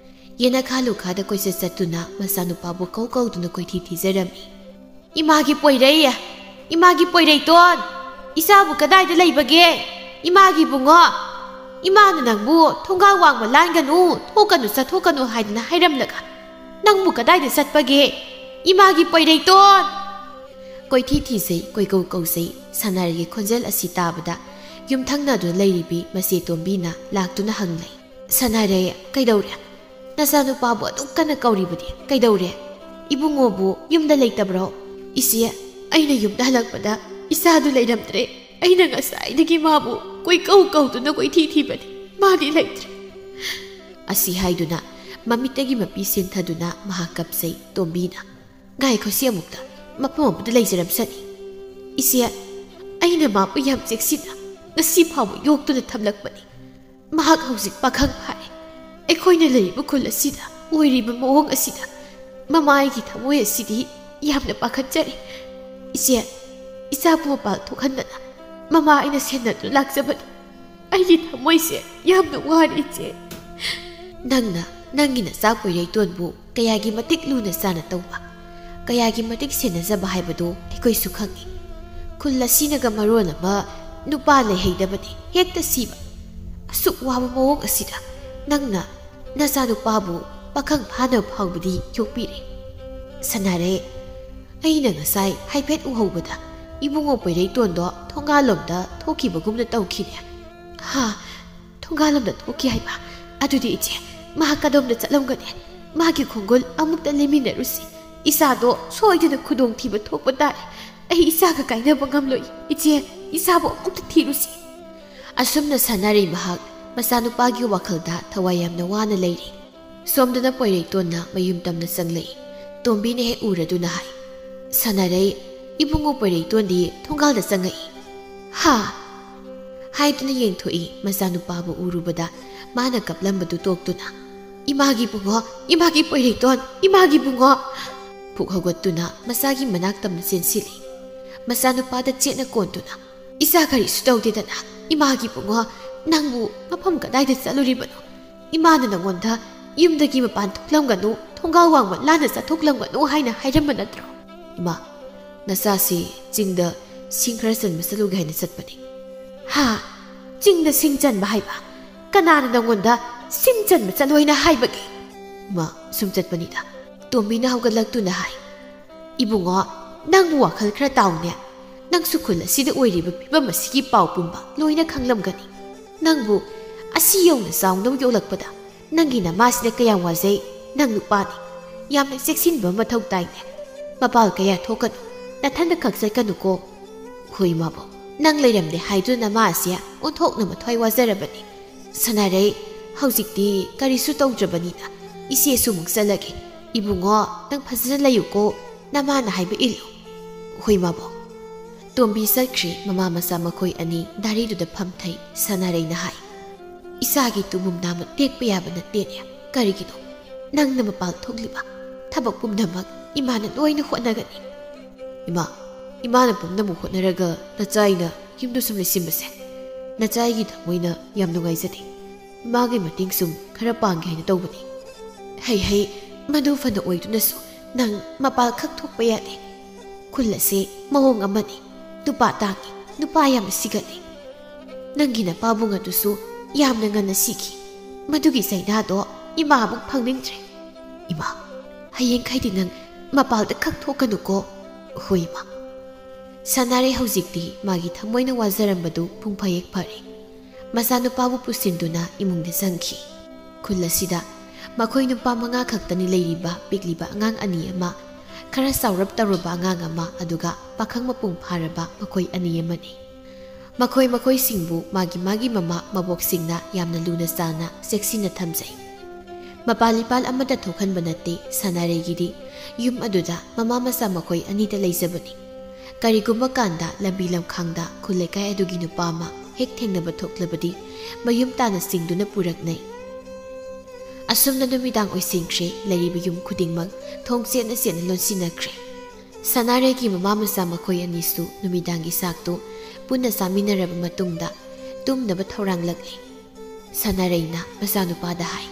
ꯌꯦꯅꯈꯥ ꯂꯨꯈꯥꯗ ꯀꯣꯏꯆꯠ ꯆꯠꯇꯨꯅ ꯃꯆꯥꯅꯨꯄꯥꯕꯨ ꯀꯧ ꯀꯧꯗꯨꯅ ꯀꯣꯏꯊꯤ ꯊꯤꯖꯔꯝꯃꯤ꯫ "ꯏꯃꯥꯒꯤ ꯄꯣꯏꯔꯩ! ꯏꯃꯥꯒꯤ ꯄꯣꯏꯔꯩꯇꯣꯟ! ꯏꯆꯥꯕꯨ ꯀꯗꯥꯏꯗ ꯂꯩꯕꯒꯦ? ꯏꯃꯥꯒꯤ ꯏꯕꯨꯡꯉꯣ! ꯏꯃꯥꯅ ꯅꯪꯕꯨ ꯊꯣꯡꯒꯥꯜ ꯋꯥꯡꯃ ꯂꯥꯟꯒꯅꯨ, ꯊꯣꯛꯀꯅꯨ, ꯆꯠꯊꯣꯛꯀꯅꯨ ꯍꯥꯏꯗꯅ ꯍꯥꯏꯔꯝꯂꯒ ꯅꯪꯕꯨ ꯀꯗꯥꯏꯗ ꯆꯠꯄꯒꯦ? ꯏꯃꯥꯒꯤ ꯄꯣꯏꯔꯩꯇꯣꯟ!" ꯀꯣꯏꯊꯤ ꯊꯤꯖꯩ, ꯀꯣꯏꯀꯧ ꯀꯧꯖꯩ꯫ ꯁꯅꯥꯔꯩꯒꯤ ꯈꯣꯟꯖꯦꯜ ꯑꯁꯤ ꯇꯥꯕꯗ ꯌꯨꯝꯊꯪꯅꯗꯨꯅ ꯂꯩꯔꯤꯕꯤ ꯃꯆꯦ ꯇꯣꯝꯕꯤꯅ ꯂꯥꯛꯇꯨꯅ ꯍꯪꯂꯩ꯫ "ꯁꯅꯥꯔꯩ, ꯀꯩꯗꯧꯔꯦ? ꯅꯆꯥꯅꯨꯄꯥꯕꯨ ꯑꯗꯨꯛ ꯀꯟꯅ ꯀꯧꯔꯤꯕꯗꯤ ꯀꯩꯗꯧꯔꯦ? ꯏꯕꯨꯡꯉꯣꯕꯨ ꯌꯨꯝꯗ ꯂꯩꯇꯕ꯭ꯔꯣ?" "ꯏꯆꯦ, ꯑꯩꯅ ꯌꯨꯝꯗ ꯍꯜꯂꯛꯄꯗ ꯏꯆꯥꯗꯨ ꯂꯩꯔꯝꯗ꯭ꯔꯦ꯫ ꯑꯩꯅ ꯉꯁꯥꯏꯗꯒꯤ ꯃꯥꯕꯨ ꯀꯣꯏꯀꯧ ꯀꯧꯗꯨꯅ ꯀꯣꯏꯊꯤ ꯊꯤꯕꯅꯤ꯫ ꯃꯥꯗꯤ ꯂꯩꯇ꯭ꯔꯦ" ꯑꯁꯤ ꯍꯥꯏꯗꯨꯅ ꯃꯃꯤꯠꯇꯒꯤ ꯃꯄꯤ ꯁꯦꯟꯊꯗꯨꯅ ꯃꯍꯥꯛ ꯀꯞꯆꯩ꯫ ꯇꯣꯝꯕꯤꯅ, "ꯉꯥꯏꯈꯣ ꯁꯤ ꯑꯃꯨꯛꯇ, ꯃꯐꯝ ꯑꯃꯗ ꯂꯩꯖꯔꯝꯁꯅꯤ꯫ ꯏꯆꯦ, ꯑꯩꯅ ꯃꯥꯕꯨ ꯌꯥꯝ ꯆꯦꯛꯁꯤꯟꯅ ꯉꯁꯤ ꯐꯥꯎꯕ ꯌꯣꯛꯇꯨꯅ ꯊꯝꯂꯛꯄꯅꯤ꯫ ꯃꯍꯥꯛ ꯍꯧꯖꯤꯛ ꯄꯥꯈꯪ ꯐꯥꯔꯦ꯫ ꯑꯩꯈꯣꯏꯅ ꯂꯩꯔꯤꯕ ꯈꯨꯜ ꯑꯁꯤꯗ ꯑꯣꯏꯔꯤꯕ ꯃꯑꯣꯡ ꯑꯁꯤꯗ ꯃꯃꯥ ꯑꯩꯒꯤ ꯊꯃꯣꯏ ꯑꯁꯤꯗꯤ ꯌꯥꯝꯅ ꯄꯥꯈꯠꯆꯔꯤ꯫ ꯏꯆꯦ, ꯏꯆꯥꯕꯨ ꯃꯄꯥꯜ ꯊꯣꯛꯍꯟꯗꯅ ꯃꯃꯥ ꯑꯩꯅ ꯁꯦꯟꯅꯗꯨꯅ ꯂꯥꯛꯆꯕꯅꯤ꯫ ꯑꯩꯒꯤ ꯊꯃꯣꯏꯁꯦ ꯌꯥꯝꯅ ꯋꯥꯔꯦ, ꯏꯆꯦ꯫ ꯅꯪꯅ ꯅꯪꯒꯤ ꯅꯆꯥ ꯄꯣꯏꯔꯩꯇꯣꯟꯕꯨ ꯀꯌꯥꯒꯤ ꯃꯇꯤꯛ ꯂꯨꯅ ꯆꯥꯅ ꯇꯧꯕ, ꯀꯌꯥꯒꯤ ꯃꯇꯤꯛ ꯁꯦꯟꯅꯖꯕ ꯍꯥꯏꯕꯗꯨ ꯑꯩꯈꯣꯏꯁꯨ ꯈꯪꯏ꯫ ꯈꯨꯜ ꯑꯁꯤꯅꯒ ꯃꯔꯣꯟ ꯑꯃ ꯅꯨꯄꯥ ꯂꯩꯍꯩꯗꯕꯅꯤ, ꯍꯦꯛꯇ ꯁꯤꯕ꯫ ꯑꯁꯨꯛ ꯋꯥꯕ ꯃꯑꯣꯡ ꯑꯁꯤꯗ ꯅꯪꯅ ꯅꯆꯥꯅꯨꯄꯥꯕꯨ ꯄꯥꯈꯪ ꯐꯥꯅꯕ ꯐꯥꯎꯕꯗꯤ ꯌꯣꯛꯄꯤꯔꯦ꯫ ꯁꯅꯥꯔꯩ, ꯑꯩꯅ ꯉꯁꯥꯏ ꯍꯥꯏꯐꯦꯠ ꯎꯍꯧꯕꯗ ꯏꯕꯨꯡꯉꯣ ꯄꯣꯏꯔꯩꯇꯣꯟꯗꯣ ꯊꯣꯡꯒꯥꯜꯂꯣꯝꯗ ꯊꯣꯛꯈꯤꯕꯒꯨꯝꯅ ꯇꯧꯈꯤꯅꯦ꯫ ꯍꯥ? ꯊꯣꯡꯒꯥꯜꯂꯣꯝꯗ ꯊꯣꯛꯈꯤ ꯍꯥꯏꯕ? ꯑꯗꯨꯗꯤ ꯏꯆꯦ, ꯃꯍꯥꯛ ꯀꯗꯣꯝꯗ ꯆꯠꯂꯝꯒꯅꯤ? ꯃꯥꯒꯤ ꯈꯣꯡꯒꯨꯜ ꯑꯃꯨꯛꯇ ꯂꯦꯝꯃꯤꯟꯅꯔꯨꯁꯤ꯫ ꯏꯆꯥꯗꯣ ꯁꯣꯏꯗꯅ ꯈꯨꯗꯣꯡꯊꯤꯕ ꯊꯣꯛꯄ ꯇꯥꯔꯦ꯫ ꯑꯩ ꯏꯆꯥꯒ ꯀꯥꯏꯅꯕ ꯉꯝꯂꯣꯏ꯫ ꯏꯆꯦ, ꯏꯆꯥꯕꯨ ꯑꯃꯨꯛꯇ ꯊꯤꯔꯨꯁꯤ꯫ ꯑꯁꯨꯝꯅ ꯁꯥꯟꯅꯔꯤ ꯃꯍꯥꯛ ꯃꯆꯥꯅꯨꯄꯥꯒꯤ ꯋꯥꯈꯜꯗ ꯊꯋꯥꯏ ꯌꯥꯝꯅ ꯋꯥꯅ ꯂꯩꯔꯤ꯫ ꯁꯣꯝꯗꯅ ꯄꯣꯏꯔꯩꯇꯣꯟꯅ ꯃꯌꯨꯝ ꯇꯝꯅ ꯆꯪꯂꯛꯏ꯫ ꯇꯣꯝꯕꯤꯅ ꯍꯦꯛ ꯎꯔꯗꯨꯅ ꯍꯥꯏ, "ꯁꯥꯟꯅꯔꯩ, ꯏꯕꯨꯡꯉꯣ ꯄꯣꯏꯔꯩꯇꯣꯟꯗꯤ ꯊꯣꯡꯒꯥꯜꯗ ꯆꯪꯉꯛꯏ꯫" "ꯍꯥ?" ꯍꯥꯏꯗꯨꯅ ꯌꯦꯡꯊꯣꯛꯏ꯫ ꯃꯆꯥꯅꯨꯄꯥꯕꯨ ꯎꯔꯨꯕꯗ ꯃꯥꯅ ꯀꯞꯂꯝꯕꯗꯨ ꯇꯣꯛꯇꯨꯅ, "ꯏꯃꯥꯒꯤ ꯕꯨꯡꯉꯣ, ꯏꯃꯥꯒꯤ ꯄꯣꯏꯔꯩꯇꯣꯟ, ꯏꯃꯥꯒꯤ ꯕꯨꯡꯉꯣ!" ꯐꯨꯛ ꯍꯧꯒꯠꯇꯨꯅ ꯃꯆꯥꯒꯤ ꯃꯅꯥꯛ ꯇꯝꯅ ꯆꯦꯟꯁꯤꯜꯂꯤ꯫ ꯃꯆꯥꯅꯨꯄꯥꯗ ꯆꯦꯠꯅ ꯀꯣꯟꯗꯨꯅ, "ꯏꯆꯥ ꯀꯔꯤꯁꯨ ꯇꯧꯗꯦꯗꯅ, ꯏꯃꯥꯒꯤ ꯕꯨꯡꯉꯣ, ꯅꯪꯕꯨ ꯃꯐꯝ ꯀꯗꯥꯏꯗ ꯆꯠꯂꯨꯔꯤꯕꯅꯣ? ꯏꯃꯥꯅ ꯅꯪꯉꯣꯟꯗ ꯌꯨꯝꯗꯒꯤ ꯃꯄꯥꯟ ꯊꯣꯛꯂꯝꯒꯅꯨ, ꯊꯣꯡꯒꯥꯜ ꯋꯥꯡꯃ ꯂꯥꯟꯅ ꯆꯠꯊꯣꯛꯂꯝꯒꯅꯨ ꯍꯥꯏꯅ ꯍꯥꯏꯔꯝꯕ ꯅꯠꯇ꯭ꯔꯣ?" "ꯏꯃꯥ, ꯅꯆꯥꯁꯤ ꯆꯤꯡꯗ ꯁꯤꯡ ꯈꯔ ꯆꯟꯕ ꯆꯠꯂꯨꯒꯦ ꯍꯥꯏꯅ ꯆꯠꯄꯅꯤ꯫" "ꯍꯥ? ꯆꯤꯡꯗ ꯁꯤꯡ ꯆꯟꯕ ꯍꯥꯏꯕ? ꯀꯅꯥꯅ ꯅꯪꯉꯣꯟꯗ ꯁꯤꯡ ꯆꯟꯕ ꯆꯠꯂꯣ ꯍꯥꯏꯅ ꯍꯥꯏꯕꯒꯦ?" "ꯏꯃꯥ, ꯁꯨꯝ ꯆꯠꯄꯅꯤꯗ꯫" ꯇꯣꯝꯕꯤꯅ ꯍꯧꯒꯠꯂꯛꯇꯨꯅ ꯍꯥꯏ, "ꯏꯕꯨꯡꯉꯣ, ꯅꯪꯕꯨ ꯋꯥꯈꯜ ꯈꯔ ꯇꯥꯎꯅꯦ꯫ ꯅꯪꯁꯨ ꯈꯨꯜ ꯑꯁꯤꯗ ꯑꯣꯏꯔꯤꯕ ꯐꯤꯕꯝ ꯑꯁꯤꯒꯤ ꯄꯥꯎ ꯄꯨꯝꯕ ꯂꯣꯏꯅ ꯈꯪꯂꯝꯒꯅꯤ꯫ ꯅꯪꯕꯨ ꯑꯁꯤ ꯌꯧꯅ ꯆꯥꯎꯅ ꯌꯣꯛꯂꯛꯄꯗ ꯅꯪꯒꯤ ꯅꯃꯥꯁꯤꯅ ꯀꯌꯥꯝ ꯋꯥꯖꯩ꯫ ꯅꯪ ꯅꯨꯄꯥꯅꯤ, ꯌꯥꯝꯅ ꯆꯦꯛꯁꯤꯟꯕ ꯃꯊꯧ ꯇꯥꯏꯅꯦ꯫ ꯃꯄꯥꯜ ꯀꯌꯥ ꯊꯣꯛꯀꯅꯨ, ꯅꯊꯟꯗ ꯈꯛ ꯆꯠꯀꯅꯨꯀꯣ꯫" "ꯍꯣꯏ, ꯏꯃꯥꯕꯣꯛ, ꯅꯪ ꯂꯩꯔꯝꯗꯦ ꯍꯥꯏꯗꯨꯅ ꯅꯃꯥ ꯑꯁꯤ ꯑꯣꯟꯊꯣꯛꯅ ꯃꯊ꯭ꯋꯥꯏ ꯋꯥꯖꯔꯕꯅꯤ꯫ ꯁꯥꯟꯅꯔꯩ, ꯍꯧꯖꯤꯛꯇꯤ ꯀꯔꯤꯁꯨ ꯇꯧꯗ꯭ꯔꯕꯅꯤꯅ ꯏꯆꯦꯁꯨ ꯑꯃꯨꯛ ꯆꯠꯂꯒꯦ꯫ ꯏꯕꯨꯡꯉꯣ, ꯅꯪ ꯐꯖꯅ ꯂꯩꯌꯨꯀꯣ, ꯅꯃꯥꯅ ꯍꯥꯏꯕ ꯏꯜꯂꯨ꯫" "ꯍꯣꯏ, ꯏꯃꯥꯕꯣꯛ꯫" ꯇꯣꯝꯕꯤ ꯆꯠꯈ꯭ꯔꯤ꯫ ꯃꯃꯥ ꯃꯆꯥ ꯃꯈꯣꯏ ꯑꯅꯤ ꯗꯥꯔꯤꯗꯨꯗ ꯐꯝꯊꯩ꯫ ꯁꯥꯟꯅꯔꯩꯅ ꯍꯥꯏ, ꯏꯆꯥꯒꯤ ꯇꯨꯝꯐꯝ ꯅꯥꯝꯃ ꯇꯦꯛꯄ ꯌꯥꯕ ꯅꯠꯇꯦꯅꯦ꯫ ꯀꯔꯤꯒꯤꯅꯣ? ꯅꯪꯅ ꯃꯄꯥꯜ ꯊꯣꯛꯂꯤꯕ ꯊꯕꯛ ꯄꯨꯝꯅꯃꯛ ꯏꯃꯥꯅ ꯂꯣꯏꯅ ꯍꯣꯠꯅꯒꯅꯤ꯫ ꯏꯃꯥ, ꯏꯃꯥꯅ ꯄꯨꯝꯅꯃꯛ ꯍꯣꯠꯅꯔꯒ ꯅꯆꯥꯏꯅ ꯌꯨꯝꯗ ꯁꯨꯝ ꯂꯩꯁꯤꯟꯕꯁꯦ ꯅꯆꯥꯏꯒꯤ ꯊꯃꯣꯏꯅ ꯌꯥꯝ ꯅꯨꯡꯉꯥꯏꯖꯗꯦ꯫ ꯏꯃꯥꯒꯤ ꯃꯇꯦꯡ ꯁꯨꯝ ꯈꯔ ꯄꯥꯡꯒꯦ ꯍꯥꯏꯅ ꯇꯧꯕꯅꯤ꯫ ꯍꯩ ꯍꯩ, ꯃꯗꯨ ꯐꯅ ꯑꯣꯏꯗꯨꯅꯁꯨ ꯅꯪ ꯃꯄꯥꯜ ꯈꯛ ꯊꯣꯛꯄ ꯌꯥꯗꯦ꯫ ꯈꯨꯜ ꯑꯁꯤ ꯃꯑꯣꯡ ꯑꯃꯅꯤ꯫ ꯅꯨꯄꯥ ꯇꯥꯡꯉꯤ, ꯅꯨꯄꯥ ꯌꯥꯝꯅ ꯁꯤꯒꯠꯂꯤ꯫ ꯅꯪꯒꯤ ꯅꯄꯥꯕꯨꯡ ꯑꯗꯨꯁꯨ ꯌꯥꯝꯅ ꯉꯟꯅ ꯁꯤꯈꯤ꯫ ꯃꯗꯨꯒꯤ ꯆꯩꯅꯥꯗꯣ ꯏꯃꯥ ꯑꯃꯨꯛ ꯐꯪꯅꯤꯡꯗ꯭ꯔꯦ꯫ ꯏꯃꯥ, ꯍꯌꯦꯡꯈꯩꯗꯤ ꯅꯪ ꯃꯄꯥꯜꯗ ꯈꯛ ꯊꯣꯛꯀꯅꯨꯀꯣ꯫ ꯍꯣꯏ, ꯏꯃꯥ꯫ ꯁꯅꯥꯔꯩ ꯍꯧꯖꯤꯛꯇꯤ ꯃꯥꯒꯤ ꯊꯃꯣꯏꯅ ꯋꯥꯖꯔꯝꯕꯗꯨ ꯄꯨꯡ ꯐꯥꯌꯦꯛ ꯐꯔꯦ꯫ ꯃꯆꯥꯅꯨꯄꯥꯕꯨ ꯄꯨꯁꯤꯟꯗꯨꯅ ꯏꯃꯨꯡꯗ ꯆꯪꯈꯤ꯫ ꯈꯨꯜ ꯑꯁꯤꯗ ꯃꯈꯣꯏ ꯅꯨꯄꯥ ꯃꯉꯥ ꯈꯛꯇꯅꯤ ꯂꯩꯔꯤꯕ, ꯄꯤꯛꯂꯤꯕ ꯑꯉꯥꯡ ꯑꯅꯤ ꯑꯃ, ꯈꯔ ꯆꯥꯎꯔꯞ ꯇꯧꯔꯕ ꯑꯉꯥꯡ ꯑꯃ, ꯑꯗꯨꯒ ꯄꯥꯈꯪ ꯃꯄꯨꯡ ꯐꯥꯔꯕ ꯃꯈꯣꯏ ꯑꯅꯤ ꯑꯃꯅꯤ꯫ ꯃꯈꯣꯏ ꯃꯈꯣꯏꯁꯤꯡꯕꯨ ꯃꯥꯒꯤ ꯃꯥꯒꯤ ꯃꯃꯥ ꯃꯕꯣꯛꯁꯤꯡꯅ ꯌꯥꯝꯅ ꯂꯨꯅ ꯆꯥꯟꯅ ꯆꯦꯛꯁꯤꯟꯅ ꯊꯝꯖꯩ꯫ ꯃꯄꯥꯜ ꯏꯄꯥꯜ ꯑꯃꯗ ꯊꯣꯛꯍꯟꯕ ꯅꯠꯇꯦ ꯁꯅꯥꯔꯩꯒꯤꯗꯤ꯫ ꯌꯨꯝ ꯑꯗꯨꯗ ꯃꯃꯥ ꯃꯆꯥ ꯃꯈꯣꯏ ꯑꯅꯤꯗ ꯂꯩꯖꯕꯅꯤ꯫ ꯀꯔꯤꯒꯨꯝꯕ ꯀꯥꯟꯗ ꯂꯝꯕꯤ ꯂꯝꯈꯥꯡꯗ ꯈꯨꯜ ꯂꯩꯀꯥꯏ ꯑꯗꯨꯒꯤ ꯅꯨꯄꯥ ꯑꯃ ꯍꯦꯛ ꯊꯦꯡꯅꯕ ꯊꯣꯛꯂꯕꯗꯤ ꯃꯌꯨꯝ ꯇꯥꯅ ꯆꯤꯡꯗꯨꯅ ꯄꯨꯔꯛꯅꯩ꯫ ꯑꯁꯨꯝꯅ ꯅꯨꯃꯤꯗꯥꯡ ꯑꯣꯏꯁꯤꯟꯈ꯭ꯔꯦ꯫ ꯂꯩꯔꯤꯕ ꯌꯨꯝ ꯈꯨꯗꯤꯡꯃꯛ ꯊꯣꯡ ꯆꯦꯠꯅ ꯆꯦꯠꯅ ꯂꯣꯟꯁꯤꯟꯅꯈ꯭ꯔꯦ꯫ ꯁꯅꯥꯔꯩꯒꯤ ꯃꯃꯥ ꯃꯆꯥ ꯃꯈꯣꯏ ꯑꯅꯤꯁꯨ ꯅꯨꯃꯤꯗꯥꯡꯒꯤ ꯆꯥꯛꯇꯨ ꯄꯨꯟꯅ ꯆꯥꯃꯤꯟꯅꯔꯕ ꯃꯇꯨꯡꯗ ꯇꯨꯝꯅꯕ ꯊꯧꯔꯥꯡꯂꯛꯂꯤ꯫ ꯁꯅꯥꯔꯩꯅ ꯃꯆꯥꯅꯨꯄꯥꯗ ꯍꯥꯏ,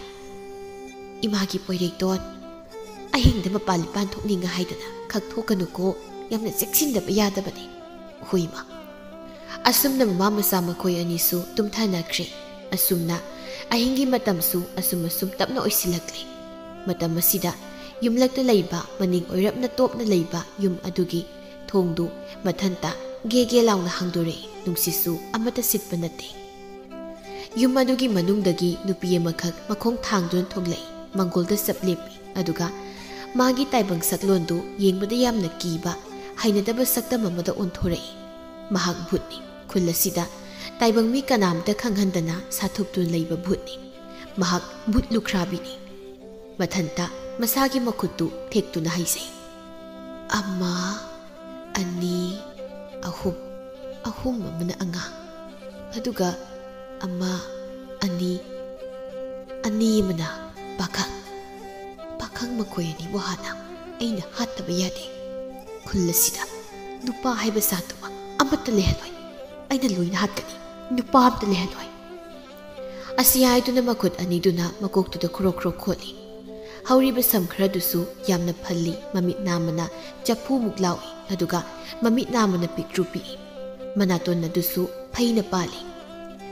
"ꯏꯃꯥꯒꯤ ꯄꯣꯏꯔꯩꯇꯣꯟ, ꯑꯍꯤꯡꯗ ꯃꯄꯥꯟ ꯂꯤꯄꯥꯟ ꯊꯣꯛꯅꯤꯡꯉ ꯍꯥꯏꯗꯅ ꯈꯛ ꯊꯣꯛꯀꯅꯨꯀꯣ, ꯌꯥꯝꯅ ꯆꯦꯛꯁꯤꯟꯗꯕ ꯌꯥꯗꯕꯅꯤ꯫" "ꯍꯣꯏ, ꯏꯃꯥ꯫" ꯑꯁꯨꯝꯅ ꯃꯃꯥ ꯃꯆꯥ ꯃꯈꯣꯏ ꯑꯅꯤꯁꯨ ꯇꯨꯝꯊꯅꯈ꯭ꯔꯦ꯫ ꯑꯁꯨꯝꯅ ꯑꯍꯤꯡꯒꯤ ꯃꯇꯝꯁꯨ ꯑꯁꯨꯝ ꯑꯁꯨꯝ ꯇꯞꯅ ꯑꯣꯏꯁꯤꯜꯂꯛꯂꯦ꯫ ꯃꯇꯝ ꯑꯁꯤꯗ ꯌꯨꯝꯂꯛꯇ ꯂꯩꯕ, ꯃꯅꯤꯡ ꯑꯣꯏꯔꯞꯅ ꯇꯣꯞꯅ ꯂꯩꯕ ꯌꯨꯝ ꯑꯗꯨꯒꯤ ꯊꯣꯡꯗꯨ ꯃꯊꯟꯇ ꯒꯦ ꯒꯦ ꯂꯥꯎꯅ ꯍꯥꯡꯗꯣꯔꯛꯏ꯫ ꯅꯨꯡꯁꯤꯠꯁꯨ ꯑꯃꯠꯇ ꯁꯤꯠꯄ ꯅꯠꯇꯦ꯫ ꯌꯨꯝ ꯑꯗꯨꯒꯤ ꯃꯅꯨꯡꯗꯒꯤ ꯅꯨꯄꯤ ꯑꯃꯈꯛ ꯃꯈꯣꯡ ꯊꯥꯡꯗꯨꯅ ꯊꯣꯛꯂꯛꯏ꯫ ꯃꯪꯒꯣꯜꯗ ꯆꯞ ꯂꯦꯞꯄꯤ꯫ ꯑꯗꯨꯒ ꯃꯥꯒꯤ ꯇꯥꯏꯕꯪ ꯁꯛꯂꯣꯟꯗꯨ ꯌꯦꯡꯕꯗ ꯌꯥꯝꯅ ꯀꯤꯕ, ꯍꯩꯅꯗꯕ ꯁꯛꯇꯝ ꯑꯃꯗ ꯑꯣꯟꯊꯣꯔꯛꯏ꯫ ꯃꯍꯥꯛ ꯚꯨꯠꯅꯤ꯫ ꯈꯨꯜ ꯑꯁꯤꯗ ꯇꯥꯏꯕꯪ ꯃꯤ ꯀꯅꯥꯝꯇ ꯈꯪꯍꯟꯗꯅ ꯁꯥꯊꯨꯞꯇꯨꯅ ꯂꯩꯕ ꯚꯨꯠꯅꯤ꯫ ꯃꯍꯥꯛ ꯚꯨꯠ ꯂꯨꯈ꯭ꯔꯥꯕꯤꯅꯤ꯫ ꯃꯊꯟꯇ ꯃꯁꯥꯒꯤ ꯃꯈꯨꯠꯇꯨ ꯊꯦꯛꯇꯨꯅ ꯍꯥꯏꯖꯩ, "ꯑꯃ, ꯑꯅꯤ, ꯑꯍꯨꯝ꯫" ꯑꯍꯨꯝ ꯑꯃꯅ ꯑꯉꯥꯡ, ꯑꯗꯨꯒ ꯑꯃ, ꯑꯅꯤ, ꯑꯅꯤ ꯑꯃꯅ ꯄꯥꯈꯪ꯫ ꯄꯥꯈꯪ ꯃꯈꯣꯏ ꯑꯅꯤꯕꯨ ꯍꯥꯟꯅ ꯑꯩꯅ ꯍꯥꯠꯇꯕ ꯌꯥꯗꯦ꯫ ꯈꯨꯜ ꯑꯁꯤꯗ ꯅꯨꯄꯥ ꯍꯥꯏꯕ ꯖꯥꯠꯇꯨꯃ ꯑꯃꯠꯇ ꯂꯩꯍꯜꯂꯣꯏ꯫ ꯑꯩꯅ ꯂꯣꯏꯅ ꯍꯥꯠꯀꯅꯤ꯫ ꯅꯨꯄꯥ ꯑꯃꯠꯇ ꯂꯩꯍꯜꯂꯣꯏ꯫ ꯑꯁꯤ ꯍꯥꯏꯗꯨꯅ ꯃꯈꯨꯠ ꯑꯅꯤꯗꯨꯅ ꯃꯀꯣꯛꯇꯨꯗ ꯈꯨꯔꯣꯛ ꯈꯨꯔꯣꯛ ꯈꯣꯠꯂꯤ꯫ ꯍꯧꯔꯤꯕ ꯁꯝ ꯈꯔꯗꯨꯁꯨ ꯌꯥꯝꯅ ꯐꯜꯂꯤ, ꯃꯃꯤꯠ ꯅꯥꯝꯃꯅ ꯆꯐꯨꯃꯨꯛ ꯂꯥꯎꯏ, ꯑꯗꯨꯒ ꯃꯃꯤꯠ ꯅꯥꯝꯃꯅ ꯄꯤꯛꯇ꯭ꯔꯨ ꯄꯤꯛꯏ꯫ ꯃꯅꯥꯇꯣꯟ ꯑꯗꯨꯁꯨ ꯐꯩꯅ ꯄꯥꯜꯂꯤ꯫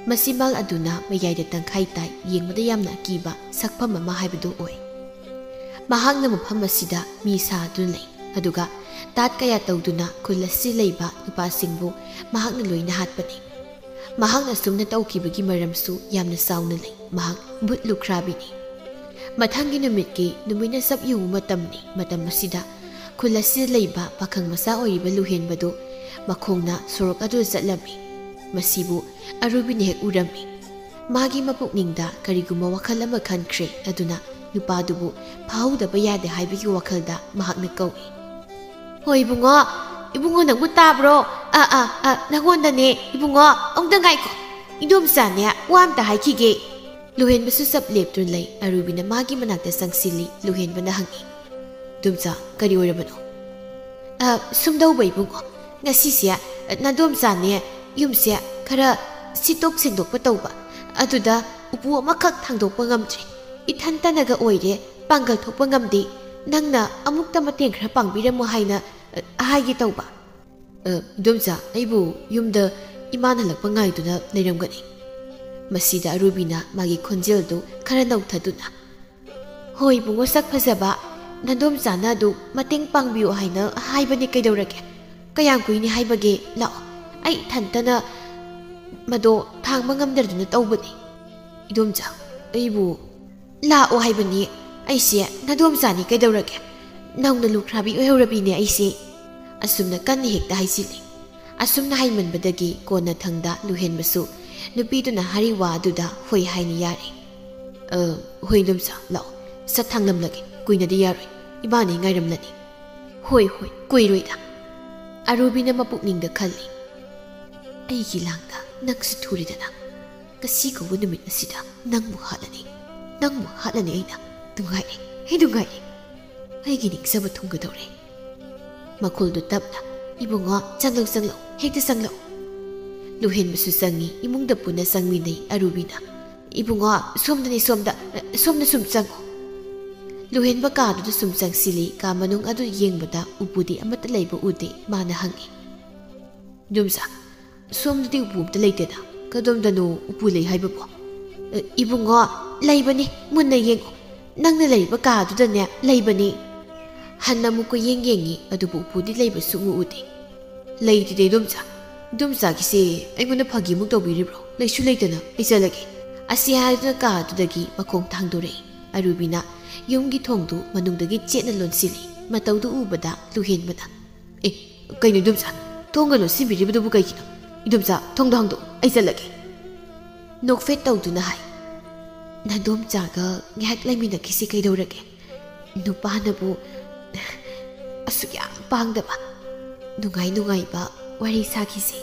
ꯃꯁꯤꯃꯛ ꯑꯗꯨꯅ ꯃꯌꯥꯏꯗ ꯇꯪꯈꯥꯏ ꯇꯥꯏ, ꯌꯦꯡꯕꯗ ꯌꯥꯝꯅ ꯑꯀꯤꯕ ꯁꯛꯐꯝ ꯑꯃ ꯍꯥꯏꯕꯗꯨ ꯑꯣꯏ꯫ ꯃꯍꯥꯛꯅ ꯃꯐꯝ ꯑꯁꯤꯗ ꯃꯤ ꯁꯥꯗꯨꯅ ꯂꯩ, ꯑꯗꯨꯒ ꯇꯥꯠ ꯀꯌꯥ ꯇꯧꯗꯨꯅ ꯈꯨꯜ ꯑꯁꯤ ꯂꯩꯕ ꯅꯨꯄꯥꯁꯤꯡꯕꯨ ꯃꯍꯥꯛꯅ ꯂꯣꯏꯅ ꯍꯥꯠꯄꯅꯤ꯫ ꯃꯍꯥꯛꯅ ꯑꯁꯨꯝꯅ ꯇꯧꯈꯤꯕꯒꯤ ꯃꯔꯝꯁꯨ ꯌꯥꯝꯅ ꯆꯥꯎꯅ ꯂꯩ꯫ ꯃꯍꯥꯛ ꯚꯨꯠ ꯂꯨꯈ꯭ꯔꯥꯕꯤꯅꯤ꯫ ꯃꯊꯪꯒꯤ ꯅꯨꯃꯤꯠꯀꯤ ꯅꯨꯃꯤꯠꯅ ꯆꯞ ꯌꯨꯡꯕ ꯃꯇꯝꯅꯤ꯫ ꯃꯇꯝ ꯑꯁꯤꯗ ꯈꯨꯜ ꯑꯁꯤꯗ ꯂꯩꯕ ꯄꯥꯈꯪ ꯃꯆꯥ ꯑꯣꯏꯔꯤꯕ ꯂꯨꯍꯦꯟꯕꯗꯨ ꯃꯈꯣꯡꯅ ꯁꯣꯔꯣꯛ ꯑꯗꯨꯗ ꯆꯠꯂꯝꯃꯤ꯫ ꯃꯁꯤꯕꯨ ꯑꯔꯨꯕꯤꯅ ꯍꯦꯛ ꯎꯔꯝꯃꯤ꯫ ꯃꯥꯒꯤ ꯃꯄꯨꯛꯅꯤꯡꯗ ꯀꯔꯤꯒꯨꯝꯕ ꯋꯥꯈꯜ ꯑꯃ ꯈꯟꯈ꯭ꯔꯦ꯫ ꯑꯗꯨꯅ ꯅꯨꯄꯥꯗꯨꯕꯨ ꯐꯥꯍꯧꯗꯕ ꯌꯥꯗꯦ ꯍꯥꯏꯕꯒꯤ ꯋꯥꯈꯜꯗ ꯃꯍꯥꯛꯅ ꯀꯧꯏ꯫ "ꯍꯣꯏ ꯏꯕꯨꯡꯉꯣ, ꯏꯕꯨꯡꯉꯣ ꯅꯪꯕꯨ ꯇꯥꯕ꯭ꯔꯣ? ꯑꯥ, ꯑꯥ, ꯑꯥ, ꯅꯪꯉꯣꯟꯗꯅꯦ ꯏꯕꯨꯡꯉꯣ, ꯑꯃꯨꯛꯇ ꯉꯥꯏꯈꯣ꯫ ꯏꯗꯣꯝꯆꯥꯅꯦ ꯋꯥ ꯑꯝꯇ ꯍꯥꯏꯈꯤꯒꯦ꯫" ꯂꯨꯍꯦꯟꯕꯁꯨ ꯆꯞ ꯂꯦꯞꯇꯨꯅ ꯂꯩ꯫ ꯑꯔꯨꯕꯤꯅ ꯃꯥꯒꯤ ꯃꯅꯥꯛꯇ ꯆꯪꯁꯤꯜꯂꯤ꯫ ꯂꯨꯍꯦꯟꯕꯅ ꯍꯪꯉꯤ, "ꯏꯗꯣꯝꯆꯥ, ꯀꯔꯤ ꯑꯣꯏꯔꯕꯅꯣ?" "ꯑ, ꯁꯨꯝꯗꯧꯕ ꯏꯕꯨꯡꯉꯣ, ꯉꯁꯤꯁꯦ, ꯑ, ꯅꯥꯗꯣꯝꯆꯥꯅꯦ ꯌꯨꯝꯁꯦ ꯈꯔ ꯁꯤꯠꯇꯣꯛ ꯁꯦꯡꯗꯣꯛꯄ ꯇꯧꯕ, ꯑꯗꯨꯗ ꯎꯄꯨ ꯑꯃꯈꯛ ꯊꯥꯡꯗꯣꯛꯄ ꯉꯝꯗ꯭ꯔꯦ꯫ ꯏꯊꯟꯇꯅꯒ ꯑꯣꯏꯔꯦ, ꯄꯥꯡꯒꯜ ꯊꯣꯛꯄ ꯉꯝꯗꯦ꯫ ꯅꯪꯅ ꯑꯃꯨꯛꯇ ꯃꯇꯦꯡ ꯈꯔ ꯄꯥꯡꯕꯤꯔꯝꯃꯨ ꯍꯥꯏꯅ, ꯑ, ꯍꯥꯏꯒꯦ ꯇꯧꯕ꯫" "ꯑ, ꯏꯗꯣꯝꯆꯥ, ꯑꯩꯕꯨ ꯌꯨꯝꯗ ꯏꯃꯥꯅ ꯍꯜꯂꯛꯄ ꯉꯥꯏꯗꯨꯅ ꯂꯩꯔꯝꯒꯅꯤ꯫" ꯃꯁꯤꯗ ꯑꯔꯨꯕꯤꯅ ꯃꯥꯒꯤ ꯈꯣꯟꯖꯦꯜꯗꯨ ꯈꯔ ꯅꯧꯊꯗꯨꯅ, "ꯍꯣꯏ ꯏꯕꯨꯡꯉꯣ ꯁꯛ ꯐꯖꯕ, ꯅꯥꯗꯣꯝꯆꯥꯅ ꯑꯗꯨ ꯃꯇꯦꯡ ꯄꯥꯡꯕꯤꯌꯨ ꯍꯥꯏꯅ ꯍꯥꯏꯕꯅꯤ, ꯀꯩꯗꯧꯔꯒꯦ? ꯀꯌꯥꯝ ꯀꯨꯏꯅꯤ ꯍꯥꯏꯕꯒꯦ? ꯂꯥꯛꯑꯣ, ꯑꯩ ꯏꯊꯟꯇꯅ ꯃꯗꯣ ꯊꯥꯡꯕ ꯉꯝꯗꯗꯅ ꯇꯧꯕꯅꯤ꯫" "ꯏꯗꯣꯝꯆꯥ, ꯑꯩꯕꯨ..." "ꯂꯥꯛꯑꯣ ꯍꯥꯏꯕꯅꯤ, ꯑꯩꯁꯦ ꯅꯥꯗꯣꯝꯆꯥꯅꯤ, ꯀꯩꯗꯧꯔꯒꯦ? ꯅꯧꯅ ꯂꯨꯈ꯭ꯔꯥꯕꯤ ꯑꯣꯏꯍꯧꯔꯕꯤꯅꯦ ꯑꯩꯁꯦ꯫" ꯑꯁꯨꯝꯅ ꯀꯟꯅ ꯍꯦꯛꯇ ꯍꯥꯏꯖꯤꯜꯂꯤ꯫ ꯑꯁꯨꯝꯅ ꯍꯥꯏꯃꯟꯕꯗꯒꯤ ꯀꯣꯟꯅꯊꯪꯗ ꯂꯨꯍꯦꯟꯕꯁꯨ ꯅꯨꯄꯤꯗꯨꯅ ꯍꯥꯏꯔꯤ ꯋꯥ ꯑꯗꯨꯗ ꯍꯣꯏ ꯍꯥꯏꯅ ꯌꯥꯔꯦ꯫ "ꯑ, ꯍꯣꯏ ꯏꯗꯣꯝꯆꯥ, ꯂꯥꯛꯑꯣ, ꯁꯠ ꯊꯥꯡꯂꯝꯂꯒꯦ, ꯀꯨꯏꯅꯗꯤ ꯌꯥꯔꯣꯏ, ꯏꯃꯥꯅ ꯉꯥꯏꯔꯝꯂꯅꯤ꯫" "ꯍꯣꯏ, ꯍꯣꯏ, ꯀꯨꯏꯔꯣꯏꯗ꯫" ꯑꯔꯨꯕꯤꯅ ꯃꯄꯨꯛꯅꯤꯡꯗ ꯈꯜꯂꯤ, "ꯑꯩꯒꯤ ꯂꯥꯡꯗ ꯅꯪꯁꯨ ꯊꯨꯔꯦꯗꯅ꯫ "ꯉꯁꯤ ꯀꯧꯕ ꯅꯨꯃꯤꯠ ꯑꯁꯤꯗ ꯅꯪꯕꯨ ꯍꯥꯠꯂꯅꯤ, ꯅꯪꯕꯨ ꯍꯥꯠꯂꯅꯤ ꯑꯩꯅ꯫ ꯅꯨꯡꯉꯥꯏꯔꯦ, ꯑꯩ ꯅꯨꯡꯉꯥꯏꯔꯦ꯫ ꯑꯩꯒꯤ ꯅꯤꯡꯖꯕ ꯊꯨꯡꯒꯗꯧꯔꯦ꯫" ꯃꯈꯣꯜꯗꯨ ꯇꯞꯅ, "ꯏꯕꯨꯡꯉꯣ, ꯆꯪꯂꯛꯎ, ꯆꯪꯂꯛꯎ, ꯍꯦꯛꯇ ꯆꯪꯂꯛꯎ꯫" ꯂꯨꯍꯦꯟꯕꯁꯨ ꯆꯪꯉꯤ, ꯏꯃꯨꯡꯗ ꯄꯨꯟꯅ ꯆꯪꯃꯤꯟꯅꯩ꯫ ꯑꯔꯨꯕꯤꯅ, "ꯏꯕꯨꯡꯉꯣ, ꯁꯣꯝꯗꯅꯤ, ꯁꯣꯝꯗ, ꯁꯣꯝꯗ ꯁꯨꯝ ꯆꯪꯉꯨ꯫" ꯂꯨꯍꯦꯟꯕ ꯀꯥꯗꯨꯗ ꯁꯨꯝ ꯆꯪꯁꯤꯜꯂꯤ꯫ ꯀꯥ ꯃꯅꯨꯡ ꯑꯗꯨ ꯌꯦꯡꯕꯗ ꯎꯄꯨꯗꯤ ꯑꯃꯠꯇ ꯂꯩꯕ ꯎꯗꯦ꯫ ꯃꯥꯅ ꯍꯪꯉꯤ, "ꯏꯗꯣꯝꯆꯥ, ꯁꯣꯝꯗꯗꯤ ꯎꯄꯨ ꯑꯝꯇ ꯂꯩꯇꯦꯅ, ꯀꯗꯣꯝꯗꯅꯣ ꯎꯄꯨ ꯂꯩ ꯍꯥꯏꯕꯕꯣ?" "ꯑ, ꯏꯕꯨꯡꯉꯣ, ꯂꯩꯕꯅꯤ, ꯃꯨꯟꯅ ꯌꯦꯡꯉꯨ꯫ ꯅꯪꯅ ꯂꯩꯔꯤꯕ ꯀꯥꯗꯨꯗꯅꯦ ꯂꯩꯕꯅꯤ꯫" ꯍꯟꯅ ꯑꯃꯨꯛ ꯀꯣꯏꯌꯦꯡ ꯌꯦꯡꯉꯤ, ꯑꯗꯨꯕꯨ ꯎꯄꯨꯗꯤ ꯂꯩꯕ ꯁꯨꯛꯎ ꯎꯗꯦ꯫ "ꯂꯩꯇꯦꯗ, ꯏꯗꯣꯝꯆꯥ꯫ ꯏꯗꯣꯝꯆꯥꯒꯤꯁꯦ ꯑꯩꯉꯣꯟꯗ ꯐꯥꯒꯤꯃꯨꯛ ꯇꯧꯕꯤꯔꯤꯕ꯭ꯔꯣ? ꯂꯩꯁꯨ ꯂꯩꯇꯅ ꯑꯩ ꯆꯠꯂꯒꯦ꯫" ꯑꯁꯤ ꯍꯥꯏꯗꯨꯅ ꯀꯥꯗꯨꯗꯒꯤ ꯃꯈꯣꯡ ꯊꯥꯡꯗꯣꯔꯛꯏ꯫ ꯑꯔꯨꯕꯤꯅ ꯌꯨꯝꯒꯤ ꯊꯣꯡꯗꯨ ꯃꯅꯨꯡꯗꯒꯤ ꯆꯦꯠꯅ ꯂꯣꯟꯁꯤꯜꯂꯤ꯫ ꯃꯇꯧꯗꯨ ꯎꯕꯗ ꯂꯨꯍꯦꯟꯕꯅ, "ꯑꯦ, ꯀꯩꯅꯣ ꯏꯗꯣꯝꯆꯥ? ꯊꯣꯡꯒ ꯂꯣꯟꯁꯤꯟꯕꯤꯔꯤꯕꯗꯨꯕꯨ ꯀꯩꯒꯤꯅꯣ? ꯏꯗꯣꯝꯆꯥ, ꯊꯣꯡꯗꯣ ꯍꯥꯡꯗꯣꯛꯑꯣ, ꯑꯩ ꯆꯠꯂꯒꯦ꯫" ꯅꯣꯛꯐꯦꯠ ꯇꯧꯗꯨꯅ ꯍꯥꯏ, "ꯅꯗꯣꯝꯆꯥꯒ ꯉꯥꯏꯍꯥꯛ ꯂꯩꯃꯤꯟꯅꯈꯤꯁꯤ, ꯀꯩꯗꯧꯔꯒꯦ? ꯅꯨꯄꯥꯅꯕꯨ ꯑꯁꯨꯛ ꯌꯥꯝ ꯄꯥꯡꯗꯕ꯫ ꯅꯨꯡꯉꯥꯏ ꯅꯨꯡꯉꯥꯏꯕ ꯋꯥꯔꯤ ꯁꯥꯈꯤꯁꯤ꯫"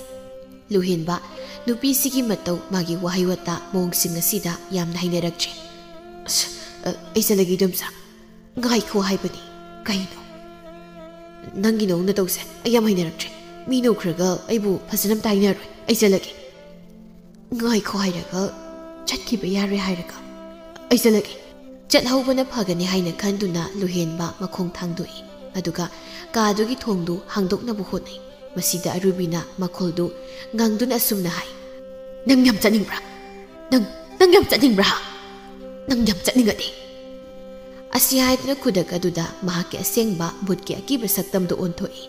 ꯂꯨꯍꯦꯟꯕ ꯅꯨꯄꯤꯁꯤꯒꯤ ꯃꯇꯧ, ꯃꯥꯒꯤ ꯋꯥꯍꯩ ꯋꯥꯇꯥ ꯃꯑꯣꯡꯁꯤꯡ ꯑꯁꯤꯗ ꯌꯥꯝꯅ ꯍꯩꯅꯔꯛꯇ꯭ꯔꯦ꯫ "ꯑꯁ, ꯑ, ꯑꯩ ꯆꯠꯂꯒꯦ ꯏꯗꯣꯝꯆꯥ꯫ ꯉꯥꯏꯈꯣ ꯍꯥꯏꯕꯅꯤ꯫ ꯀꯩꯅꯣ? ꯅꯪꯒꯤ ꯅꯑꯣꯡ ꯅꯇꯧꯁꯦ ꯑꯩ ꯌꯥꯝ ꯍꯩꯅꯔꯛꯇ꯭ꯔꯦ꯫ ꯃꯤ ꯅꯣꯛꯈ꯭ꯔꯒ ꯑꯩꯕꯨ ꯐꯖꯅ ꯑꯝꯇ ꯍꯥꯏꯅꯔꯣꯏ꯫ ꯑꯩ ꯆꯠꯂꯒꯦ꯫" "ꯉꯥꯏꯈꯣ ꯍꯥꯏꯔꯒ ꯆꯠꯈꯤꯕ ꯌꯥꯔꯣꯏ ꯍꯥꯏꯔꯒ?" "ꯑꯩ ꯆꯠꯂꯒꯦ꯫" ꯆꯠꯍꯧꯕꯅ ꯐꯒꯅꯤ ꯍꯥꯏꯅ ꯈꯟꯗꯨꯅ ꯂꯨꯍꯦꯟꯕ ꯃꯈꯣꯡ ꯊꯥꯡꯗꯣꯛꯏ꯫ ꯑꯗꯨꯒ ꯀꯥꯗꯨꯒꯤ ꯊꯣꯡꯗꯨ ꯍꯥꯡꯗꯣꯛꯅꯕ ꯍꯣꯠꯅꯩ꯫ ꯃꯁꯤꯗ ꯑꯔꯨꯕꯤꯅ ꯃꯈꯣꯜꯗꯨ ꯉꯪꯗꯨꯅ ꯑꯁꯨꯝꯅ ꯍꯥꯏ, "ꯅꯪ ꯌꯥꯝ ꯆꯠꯅꯤꯡꯕ꯭ꯔꯥ? ꯅꯪ, ꯅꯪ ꯌꯥꯝ ꯆꯠꯅꯤꯡꯕ꯭ꯔꯥ? ꯅꯪ ꯌꯥꯝ ꯆꯠꯅꯤꯡꯉꯗꯤ꯫" ꯑꯁꯤ ꯍꯥꯏꯗꯨꯅ ꯈꯨꯗꯛ ꯑꯗꯨꯗ ꯃꯍꯥꯛꯀꯤ ꯑꯁꯦꯡꯕ ꯚꯨꯠꯀꯤ ꯑꯀꯤꯕ ꯁꯛꯇꯝꯗꯨ ꯑꯣꯟꯊꯣꯛꯏ꯫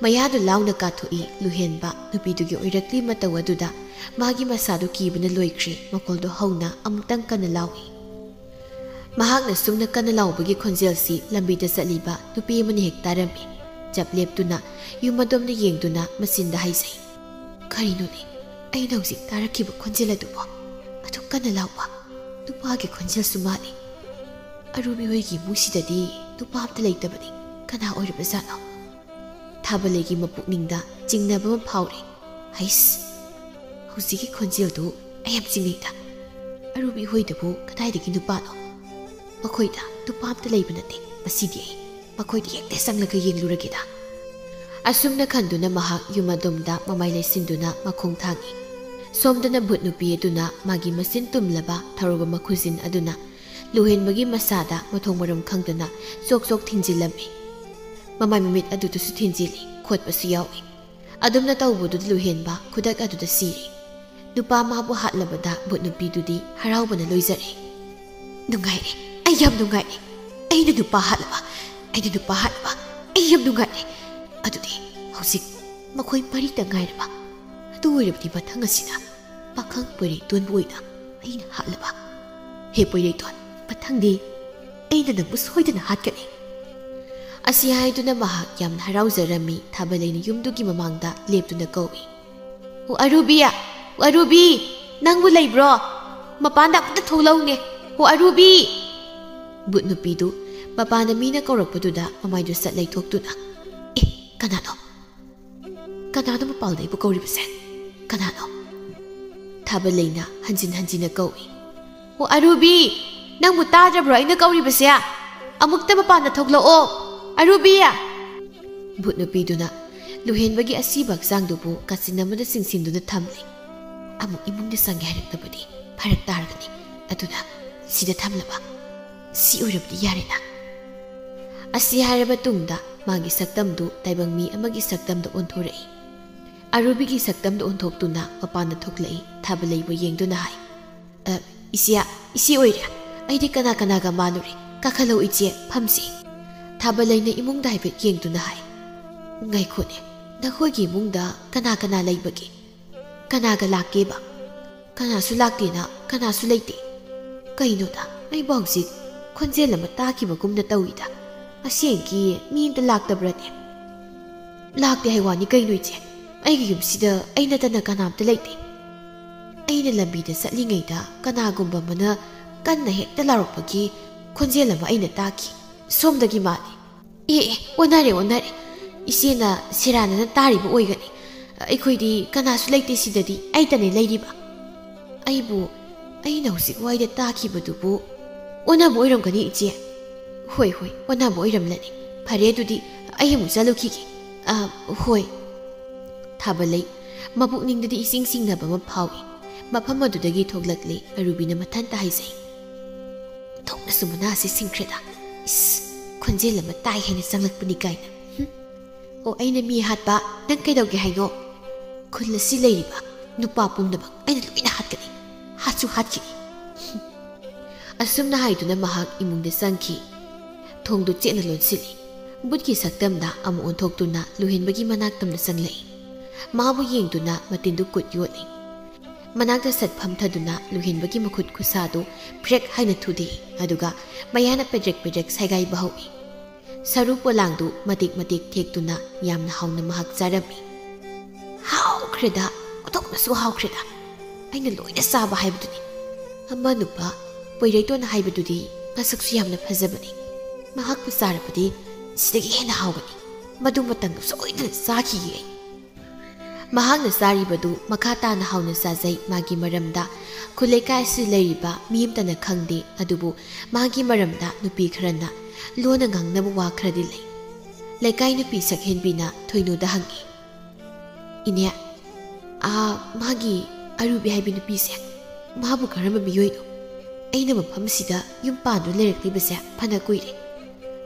ꯃꯌꯥꯗꯨ ꯂꯥꯎꯅ ꯀꯥꯊꯣꯛꯏ꯫ ꯂꯨꯍꯦꯟꯕ ꯅꯨꯄꯤꯗꯨꯒꯤ ꯑꯣꯏꯔꯛꯂꯤ ꯃꯇꯧ ꯑꯗꯨꯗ ꯃꯥꯒꯤ ꯃꯁꯥꯗꯨ ꯀꯤꯕꯅ ꯂꯣꯏꯈ꯭ꯔꯦ꯫ ꯃꯈꯣꯜꯗꯨ ꯍꯧꯅ ꯑꯃꯨꯛꯇꯪ ꯀꯟꯅ ꯂꯥꯎꯏ꯫ ꯃꯍꯥꯛꯅ ꯁꯨꯝꯅ ꯀꯟꯅ ꯂꯥꯎꯕꯒꯤ ꯈꯣꯟꯖꯦꯜꯁꯤ ꯂꯝꯕꯤꯗ ꯆꯠꯂꯤꯕ ꯅꯨꯄꯤ ꯑꯃꯅ ꯍꯦꯛ ꯇꯥꯔꯝꯃꯤ꯫ ꯆꯞ ꯂꯦꯞꯇꯨꯅ ꯌꯨꯝ ꯑꯗꯣꯝꯗ ꯌꯦꯡꯗꯨꯅ ꯃꯆꯤꯟꯗ ꯍꯥꯏꯖꯩ, "ꯀꯔꯤꯅꯣꯅꯦ ꯑꯩꯅ ꯍꯧꯖꯤꯛ ꯇꯥꯔꯛꯈꯤꯕ ꯈꯣꯟꯖꯦꯜ ꯑꯗꯨꯕꯣ? ꯑꯗꯨꯛ ꯀꯟꯅ ꯂꯥꯎꯕ ꯅꯨꯄꯥꯒꯤ ꯈꯣꯟꯖꯦꯜꯁꯨ ꯃꯥꯜꯂꯤ꯫ ꯑꯔꯨꯕꯤ ꯍꯣꯏꯒꯤ ꯏꯃꯨꯡꯁꯤꯗꯗꯤ ꯅꯨꯄꯥ ꯑꯝꯇ ꯂꯩꯇꯕꯅꯤ꯫ ꯀꯅꯥ ꯑꯣꯏꯔꯕꯖꯥꯠꯅꯣ?" ꯊꯥꯕꯂꯩꯒꯤ ꯃꯄꯨꯛꯅꯤꯡꯗ ꯆꯤꯡꯅꯕ ꯑꯃ ꯐꯥꯎꯔꯤ꯫ "ꯍꯩꯁ, ꯍꯧꯖꯤꯛꯀꯤ ꯈꯣꯟꯖꯦꯜꯗꯨ ꯑꯩ ꯌꯥꯝ ꯆꯤꯡꯅꯩꯗ꯫ ꯑꯔꯨꯕꯤ ꯍꯣꯏꯗꯕꯨ ꯀꯗꯥꯏꯗꯒꯤ ꯅꯨꯄꯥꯅꯣ? ꯃꯈꯣꯏꯗ ꯅꯨꯄꯥ ꯑꯝꯇ ꯂꯩꯕ ꯅꯠꯇꯦ꯫ ꯃꯁꯤꯗꯤ ꯑꯩ ꯃꯈꯣꯏꯗ ꯍꯦꯛꯇ ꯆꯪꯂꯒ ꯌꯦꯡꯂꯨꯔꯒꯦꯗ꯫ ꯑꯁꯨꯝꯅ ꯈꯟꯗꯨꯅ ꯃꯍꯥꯛ ꯌꯨꯝ ꯑꯗꯣꯝꯗ ꯃꯃꯥꯏ ꯂꯩꯁꯤꯟꯗꯨꯅ ꯃꯈꯣꯡ ꯊꯥꯡꯏ꯫ ꯁꯣꯝꯗꯅ ꯚꯨꯠ ꯅꯨꯄꯤ ꯑꯗꯨꯅ ꯃꯥꯒꯤ ꯃꯆꯤꯟ ꯇꯨꯝꯂꯕ ꯊꯧꯔꯨꯕ ꯃꯈꯨꯖꯤꯟ ꯑꯗꯨꯅ ꯂꯨꯍꯦꯟꯕꯒꯤ ꯃꯁꯥꯗ ꯃꯊꯣꯡ ꯃꯔꯝ ꯈꯪꯗꯅ ꯆꯣꯛ ꯆꯣꯛ ꯊꯤꯟꯖꯤꯜꯂꯝꯃꯤ꯫ ꯃꯃꯥꯏ ꯃꯃꯤꯠ ꯑꯗꯨꯗꯁꯨ ꯊꯤꯟꯖꯤꯜꯂꯤ, ꯈꯣꯠꯄꯁꯨ ꯌꯥꯎꯏ꯫ ꯑꯗꯨꯝꯅ ꯇꯧꯕꯗꯨꯗ ꯂꯨꯍꯦꯟꯕ ꯈꯨꯗꯛ ꯑꯗꯨꯗ ꯁꯤꯔꯦ꯫ ꯅꯨꯄꯥ ꯃꯥꯕꯨ ꯍꯥꯠꯂꯕꯗ ꯚꯨꯠ ꯅꯨꯄꯤꯗꯨꯗꯤ ꯍꯔꯥꯎꯕꯅ ꯂꯣꯏꯖꯔꯦ꯫ "ꯅꯨꯡꯉꯥꯏꯔꯦ, ꯑꯩ ꯌꯥꯝ ꯅꯨꯡꯉꯥꯏꯔꯦ꯫ ꯑꯩꯅ ꯅꯨꯄꯥ ꯍꯥꯠꯂꯕ, ꯑꯩꯅ ꯅꯨꯄꯥ ꯍꯥꯠꯂꯕ, ꯑꯩ ꯌꯥꯝ ꯅꯨꯡꯉꯥꯏꯔꯦ꯫ ꯑꯗꯨꯗꯤ ꯍꯧꯖꯤꯛ ꯃꯈꯣꯏ ꯃꯔꯤꯇ ꯉꯥꯏꯔꯕ꯫ ꯑꯗꯨ ꯑꯣꯏꯔꯕꯗꯤ ꯃꯊꯪ ꯑꯁꯤꯗ ꯄꯥꯈꯪ ꯄꯣꯏꯔꯩꯇꯣꯟꯕꯨ ꯑꯣꯏꯅ ꯑꯩꯅ ꯍꯥꯠꯂꯕ꯫ ꯍꯦ ꯄꯣꯏꯔꯩꯇꯣꯟ, ꯃꯊꯪꯗꯤ ꯑꯩꯅ ꯅꯪꯕꯨ ꯁꯣꯏꯗꯅ ꯍꯥꯠꯀꯅꯤ꯫" ꯑꯁꯤ ꯍꯥꯏꯗꯨꯅ ꯃꯍꯥꯛ ꯌꯥꯝꯅ ꯍꯔꯥꯎꯖꯔꯝꯃꯤ꯫ ꯊꯥꯕꯂꯩꯅ ꯌꯨꯝꯗꯨꯒꯤ ꯃꯃꯥꯡꯗ ꯂꯦꯞꯇꯨꯅ ꯀꯧꯏ, "ꯑꯣ ꯑꯔꯨꯕꯤ, ꯑꯣ ꯑꯔꯨꯕꯤ, ꯅꯪꯕꯨ ꯂꯩꯕ꯭ꯔꯣ? ꯃꯄꯥꯟꯗ ꯑꯃꯨꯛꯇ ꯊꯣꯛꯂꯛꯎꯅꯦ, ꯑꯣ ꯑꯔꯨꯕꯤ!" ꯚꯨꯠ ꯅꯨꯄꯤꯗꯨ ꯃꯄꯥꯟꯗ ꯃꯤꯅ ꯀꯧꯔꯛꯄꯗꯨꯗ ꯃꯃꯥꯏꯗꯨ ꯁꯠ ꯂꯩꯊꯣꯛꯇꯨꯅ, "ꯑꯦ, ꯀꯅꯥꯅꯣ? ꯀꯅꯥꯅꯣ ꯃꯄꯥꯟꯗ ꯑꯩꯕꯨ ꯀꯧꯔꯤꯕꯁꯦ? ꯀꯅꯥꯅꯣ?" ꯊꯥꯕꯂꯩꯅ ꯍꯟꯖꯤꯟ ꯍꯟꯖꯤꯟꯅ ꯀꯧꯏ, "ꯑꯣ ꯑꯔꯨꯕꯤ, ꯅꯪꯕꯨ ꯇꯥꯗ꯭ꯔꯕ꯭ꯔꯣ ꯑꯩꯅ ꯀꯧꯔꯤꯕꯁꯦ? ꯑꯃꯨꯛꯇ ꯃꯄꯥꯟꯗ ꯊꯣꯛꯂꯛꯑꯣ, ꯑꯔꯨꯕꯤ!" ꯚꯨꯠ ꯅꯨꯄꯤꯗꯨꯅ ꯂꯨꯍꯦꯟꯕꯒꯤ ꯑꯁꯤꯕ ꯍꯛꯆꯥꯡꯗꯨꯕꯨ ꯀꯥꯆꯤꯟ ꯑꯃꯗ ꯆꯤꯡꯁꯤꯟꯗꯨꯅ ꯊꯝꯂꯤ꯫ ꯑꯃꯨꯛ ꯏꯃꯨꯡꯗ ꯆꯪꯒꯦ ꯍꯥꯏꯔꯛꯇꯕꯗꯤ ꯐꯔꯛ ꯇꯥꯔꯒꯅꯤ꯫ ꯑꯗꯨꯅ ꯁꯤꯗ ꯊꯝꯂꯕ꯫ ꯁꯤ ꯑꯣꯏꯔꯕꯗꯤ ꯌꯥꯔꯦꯅ꯫ ꯑꯁꯤ ꯍꯥꯏꯔꯕ ꯇꯨꯡꯗ ꯃꯥꯒꯤ ꯁꯛꯇꯝꯗꯨ ꯇꯥꯏꯕꯪ ꯃꯤ ꯑꯃꯒꯤ ꯁꯛꯇꯝꯗ ꯑꯣꯟꯊꯣꯔꯛꯏ꯫ ꯑꯔꯨꯕꯤꯒꯤ ꯁꯛꯇꯝꯗ ꯑꯣꯟꯊꯣꯛꯇꯨꯅ ꯃꯄꯥꯟꯗ ꯊꯣꯛꯂꯛꯏ꯫ ꯊꯥꯕꯂꯩꯕꯨ ꯌꯦꯡꯗꯨꯅ ꯍꯥꯏ, "ꯑ, ꯏꯆꯦ, ꯏꯆꯦ ꯑꯣꯏꯔꯦ꯫ ꯑꯩꯗꯤ ꯀꯅꯥ ꯀꯅꯥꯒ ꯃꯥꯜꯂꯨꯔꯦ꯫ ꯀꯥꯈꯠꯂꯛꯎ ꯏꯆꯦ, ꯐꯝꯁꯤ꯫" ꯊꯥꯕꯂꯩꯅ ꯏꯃꯨꯡꯗ ꯍꯥꯏꯐꯦꯠ ꯌꯦꯡꯗꯨꯅ ꯍꯥꯏ, "ꯉꯥꯏꯈꯣꯅꯦ, ꯅꯈꯣꯏꯒꯤ ꯏꯃꯨꯡꯗ ꯀꯅꯥ ꯀꯅꯥ ꯂꯩꯕꯒꯦ? ꯀꯅꯥꯒ ꯂꯥꯛꯀꯦꯕ? ꯀꯅꯥꯁꯨ ꯂꯥꯛꯇꯦꯅ, ꯀꯅꯥꯁꯨ ꯂꯩꯇꯦ꯫ ꯀꯩꯅꯣꯗ, ꯑꯩꯕꯨ ꯍꯧꯖꯤꯛ ꯈꯣꯟꯖꯦꯜ ꯑꯃ ꯇꯥꯈꯤꯕꯒꯨꯝꯅ ꯇꯧꯏꯗ꯫ ꯑꯁꯦꯡꯀꯤ ꯃꯤ ꯑꯝꯇ ꯂꯥꯛꯇꯕ꯭ꯔꯅꯦ?" "ꯂꯥꯛꯇꯦ ꯍꯥꯏ ꯋꯥꯅꯤ ꯀꯩꯅꯣ ꯏꯆꯦ? ꯑꯩꯒꯤ ꯌꯨꯝꯁꯤꯗ ꯑꯩ ꯅꯠꯇꯅ ꯀꯅꯥꯝꯇ ꯂꯩꯇꯦ꯫ ꯑꯩꯅ ꯂꯝꯕꯤꯗ ꯆꯠꯂꯤꯉꯩꯗ ꯀꯅꯥꯒꯨꯝꯕ ꯑꯃꯅ ꯀꯟꯅ ꯍꯦꯛꯇ ꯂꯥꯎꯔꯛꯄꯒꯤ ꯈꯣꯟꯖꯦꯜ ꯑꯃ ꯑꯩꯅ ꯇꯥꯈꯤ꯫ ꯁꯣꯝꯗꯒꯤ ꯃꯥꯜꯂꯤ꯫" "ꯑꯦ, ꯑꯦ, ꯑꯣꯟꯅꯔꯦ, ꯑꯣꯟꯅꯔꯦ꯫ ꯏꯆꯦꯅ ꯁꯦꯔꯥꯟꯅꯅ ꯇꯥꯔꯤꯕ ꯑꯣꯏꯒꯅꯤ꯫ ꯑꯩꯈꯣꯏꯗꯤ ꯀꯅꯥꯁꯨ ꯂꯩꯇꯦ ꯁꯤꯗꯗꯤ, ꯑꯩꯇꯅꯦ ꯂꯩꯔꯤꯕ꯫" ꯑꯩꯕꯨ, ꯑꯩꯅ ꯍꯧꯖꯤꯛ ꯋꯥꯏꯗ ꯇꯥꯈꯤꯕꯗꯨꯕꯨ ꯑꯣꯟꯅꯕ ꯑꯣꯏꯔꯝꯒꯅꯤ, ꯏꯆꯦ꯫ ꯍꯣꯏ, ꯍꯣꯏ, ꯑꯣꯟꯅꯕ ꯑꯣꯏꯔꯝꯂꯅꯤ꯫ ꯐꯔꯦ, ꯑꯗꯨꯗꯤ ꯑꯩ ꯑꯃꯨꯛ ꯆꯠꯂꯨꯈꯤꯒꯦ꯫ ꯑ, ꯍꯣꯏ꯫ ꯊꯥꯕꯂꯩ ꯃꯄꯨꯛꯅꯤꯡꯗꯗꯤ ꯏꯁꯤꯡ ꯁꯤꯡꯅꯕ ꯑꯃ ꯐꯥꯎꯏ꯫ ꯃꯐꯝ ꯑꯗꯨꯗꯒꯤ ꯊꯣꯛꯂꯛꯂꯦ ꯑꯔꯨꯕꯤꯅ ꯃꯊꯟꯇ ꯍꯥꯏꯖꯩ꯫ "ꯊꯣꯛꯅꯁꯨ ꯃꯅꯥꯁꯦ ꯁꯤꯡꯈ꯭ꯔꯦꯗ꯫ ꯏꯁ, ꯈꯣꯟꯖꯦꯜ ꯑꯃ ꯇꯥꯏ ꯍꯥꯏꯅ ꯆꯪꯂꯛꯄꯅꯤ ꯀꯥꯏꯅ꯫ ꯍꯨꯝ꯫ ꯑꯣ, ꯑꯩꯅ ꯃꯤ ꯍꯥꯠꯄ ꯅꯪ ꯀꯩꯗꯧꯒꯦ ꯍꯥꯏꯅꯣ? ꯈꯨꯜ ꯑꯁꯤ ꯂꯩꯔꯤꯕ ꯅꯨꯄꯥ ꯄꯨꯝꯅꯃꯛ ꯑꯩꯅ ꯂꯣꯏꯅ ꯍꯥꯠꯀꯅꯤ꯫ ꯍꯥꯠꯁꯨ ꯍꯥꯠꯈꯤꯅꯤ꯫" ꯍꯨꯝ꯫ ꯑꯁꯨꯝꯅ ꯍꯥꯏꯗꯨꯅ ꯃꯍꯥꯛ ꯏꯃꯨꯡꯗ ꯆꯪꯈꯤ꯫ ꯊꯣꯡꯗꯨ ꯆꯦꯠꯅ ꯂꯣꯟꯁꯤꯜꯂꯤ꯫ ꯕꯨꯠꯀꯤ ꯁꯛꯇꯝꯗ ꯑꯃꯨꯛ ꯑꯣꯟꯊꯣꯛꯇꯨꯅ ꯂꯨꯍꯦꯟꯕꯒꯤ ꯃꯅꯥꯛꯇꯝꯗ ꯆꯪꯂꯛꯏ꯫ ꯃꯥꯕꯨ ꯌꯦꯡꯗꯨꯅ ꯃꯇꯤꯟꯗꯨ ꯀꯨꯠ ꯌꯣꯠꯂꯤ꯫ ꯃꯅꯥꯛꯇ ꯁꯠ ꯐꯝꯊꯗꯨꯅ ꯂꯨꯍꯦꯟꯕꯒꯤ ꯃꯈꯨꯠ ꯈꯨꯁꯥꯗꯨ ꯐ꯭ꯔꯦꯛ ꯍꯥꯏꯅ ꯊꯨꯗꯦꯛꯏ, ꯑꯗꯨꯒ ꯃꯌꯥꯅ ꯄꯦꯗ꯭ꯔꯦꯛ ꯄꯦꯗ꯭ꯔꯦꯛ ꯁꯥꯏꯒꯥꯏꯕ ꯍꯧꯏ꯫ ꯁꯔꯨ ꯄꯣꯂꯥꯡꯗꯨ ꯃꯇꯦꯛ ꯃꯇꯦꯛ ꯊꯦꯛꯇꯨꯅ ꯌꯥꯝꯅ ꯍꯥꯎꯅ ꯃꯍꯥꯛ ꯆꯥꯔꯝꯃꯤ꯫ ꯍꯥꯎꯈ꯭ꯔꯦꯗ, ꯑꯣꯟꯊꯣꯛꯅꯁꯨ ꯍꯥꯎꯈ꯭ꯔꯦꯗ꯫ ꯑꯩꯅ ꯂꯣꯏꯅ ꯆꯥꯕ ꯍꯥꯏꯕꯗꯨꯅꯤ꯫ ꯑꯃ ꯅꯨꯄꯥ ꯄꯣꯏꯔꯩꯇꯣꯟ ꯍꯥꯏꯕꯗꯨꯗꯤ ꯃꯁꯛꯁꯨ ꯌꯥꯝꯅ ꯐꯖꯕꯅꯤ꯫ ꯃꯍꯥꯛꯄꯨ ꯆꯥꯔꯕꯗꯤ ꯁꯤꯗꯒꯤ ꯍꯦꯟꯅ ꯍꯥꯎꯒꯅꯤ꯫ ꯃꯗꯨ ꯃꯇꯝꯗ ꯁꯣꯏꯗꯅ ꯆꯥꯈꯤꯒꯦ ꯑꯩ꯫ ꯃꯍꯥꯛꯅ ꯆꯥꯔꯤꯕꯗꯨ ꯃꯈꯥ ꯇꯥꯅ ꯍꯥꯎꯅ ꯆꯥꯖꯩ꯫ ꯃꯥꯒꯤ ꯃꯔꯝꯗ ꯈꯨꯜ ꯂꯩꯀꯥꯏ ꯑꯁꯤꯗ ꯂꯩꯔꯤꯕ ꯃꯤ ꯑꯃꯠꯇꯅ ꯈꯪꯗꯦ, ꯑꯗꯨꯕꯨ ꯃꯥꯒꯤ ꯃꯔꯝꯗ ꯅꯨꯄꯤ ꯈꯔꯅ ꯂꯣꯟꯅ ꯉꯥꯡꯅꯕ ꯋꯥ ꯈꯔꯗꯤ ꯂꯩ꯫ ꯂꯩꯀꯥꯏ ꯅꯨꯄꯤ ꯁꯛꯍꯦꯟꯕꯤꯅ ꯊꯣꯏꯅꯨꯗ ꯍꯪꯉꯤ, "ꯏꯅꯦ, ꯑꯥ, ꯃꯥꯒꯤ ꯑꯔꯨꯕꯤ ꯍꯥꯏꯕꯤ ꯅꯨꯄꯤꯁꯦ, ꯃꯥꯕꯨ ꯀꯔꯝꯕ ꯃꯤꯑꯣꯏꯅꯣ? ꯑꯩꯅ ꯃꯐꯝꯁꯤꯗ ꯌꯨꯝ ꯄꯥꯟꯗꯨꯅ ꯂꯩꯔꯛꯂꯤꯕꯁꯦ ꯐꯅ ꯀꯨꯏꯔꯦ꯫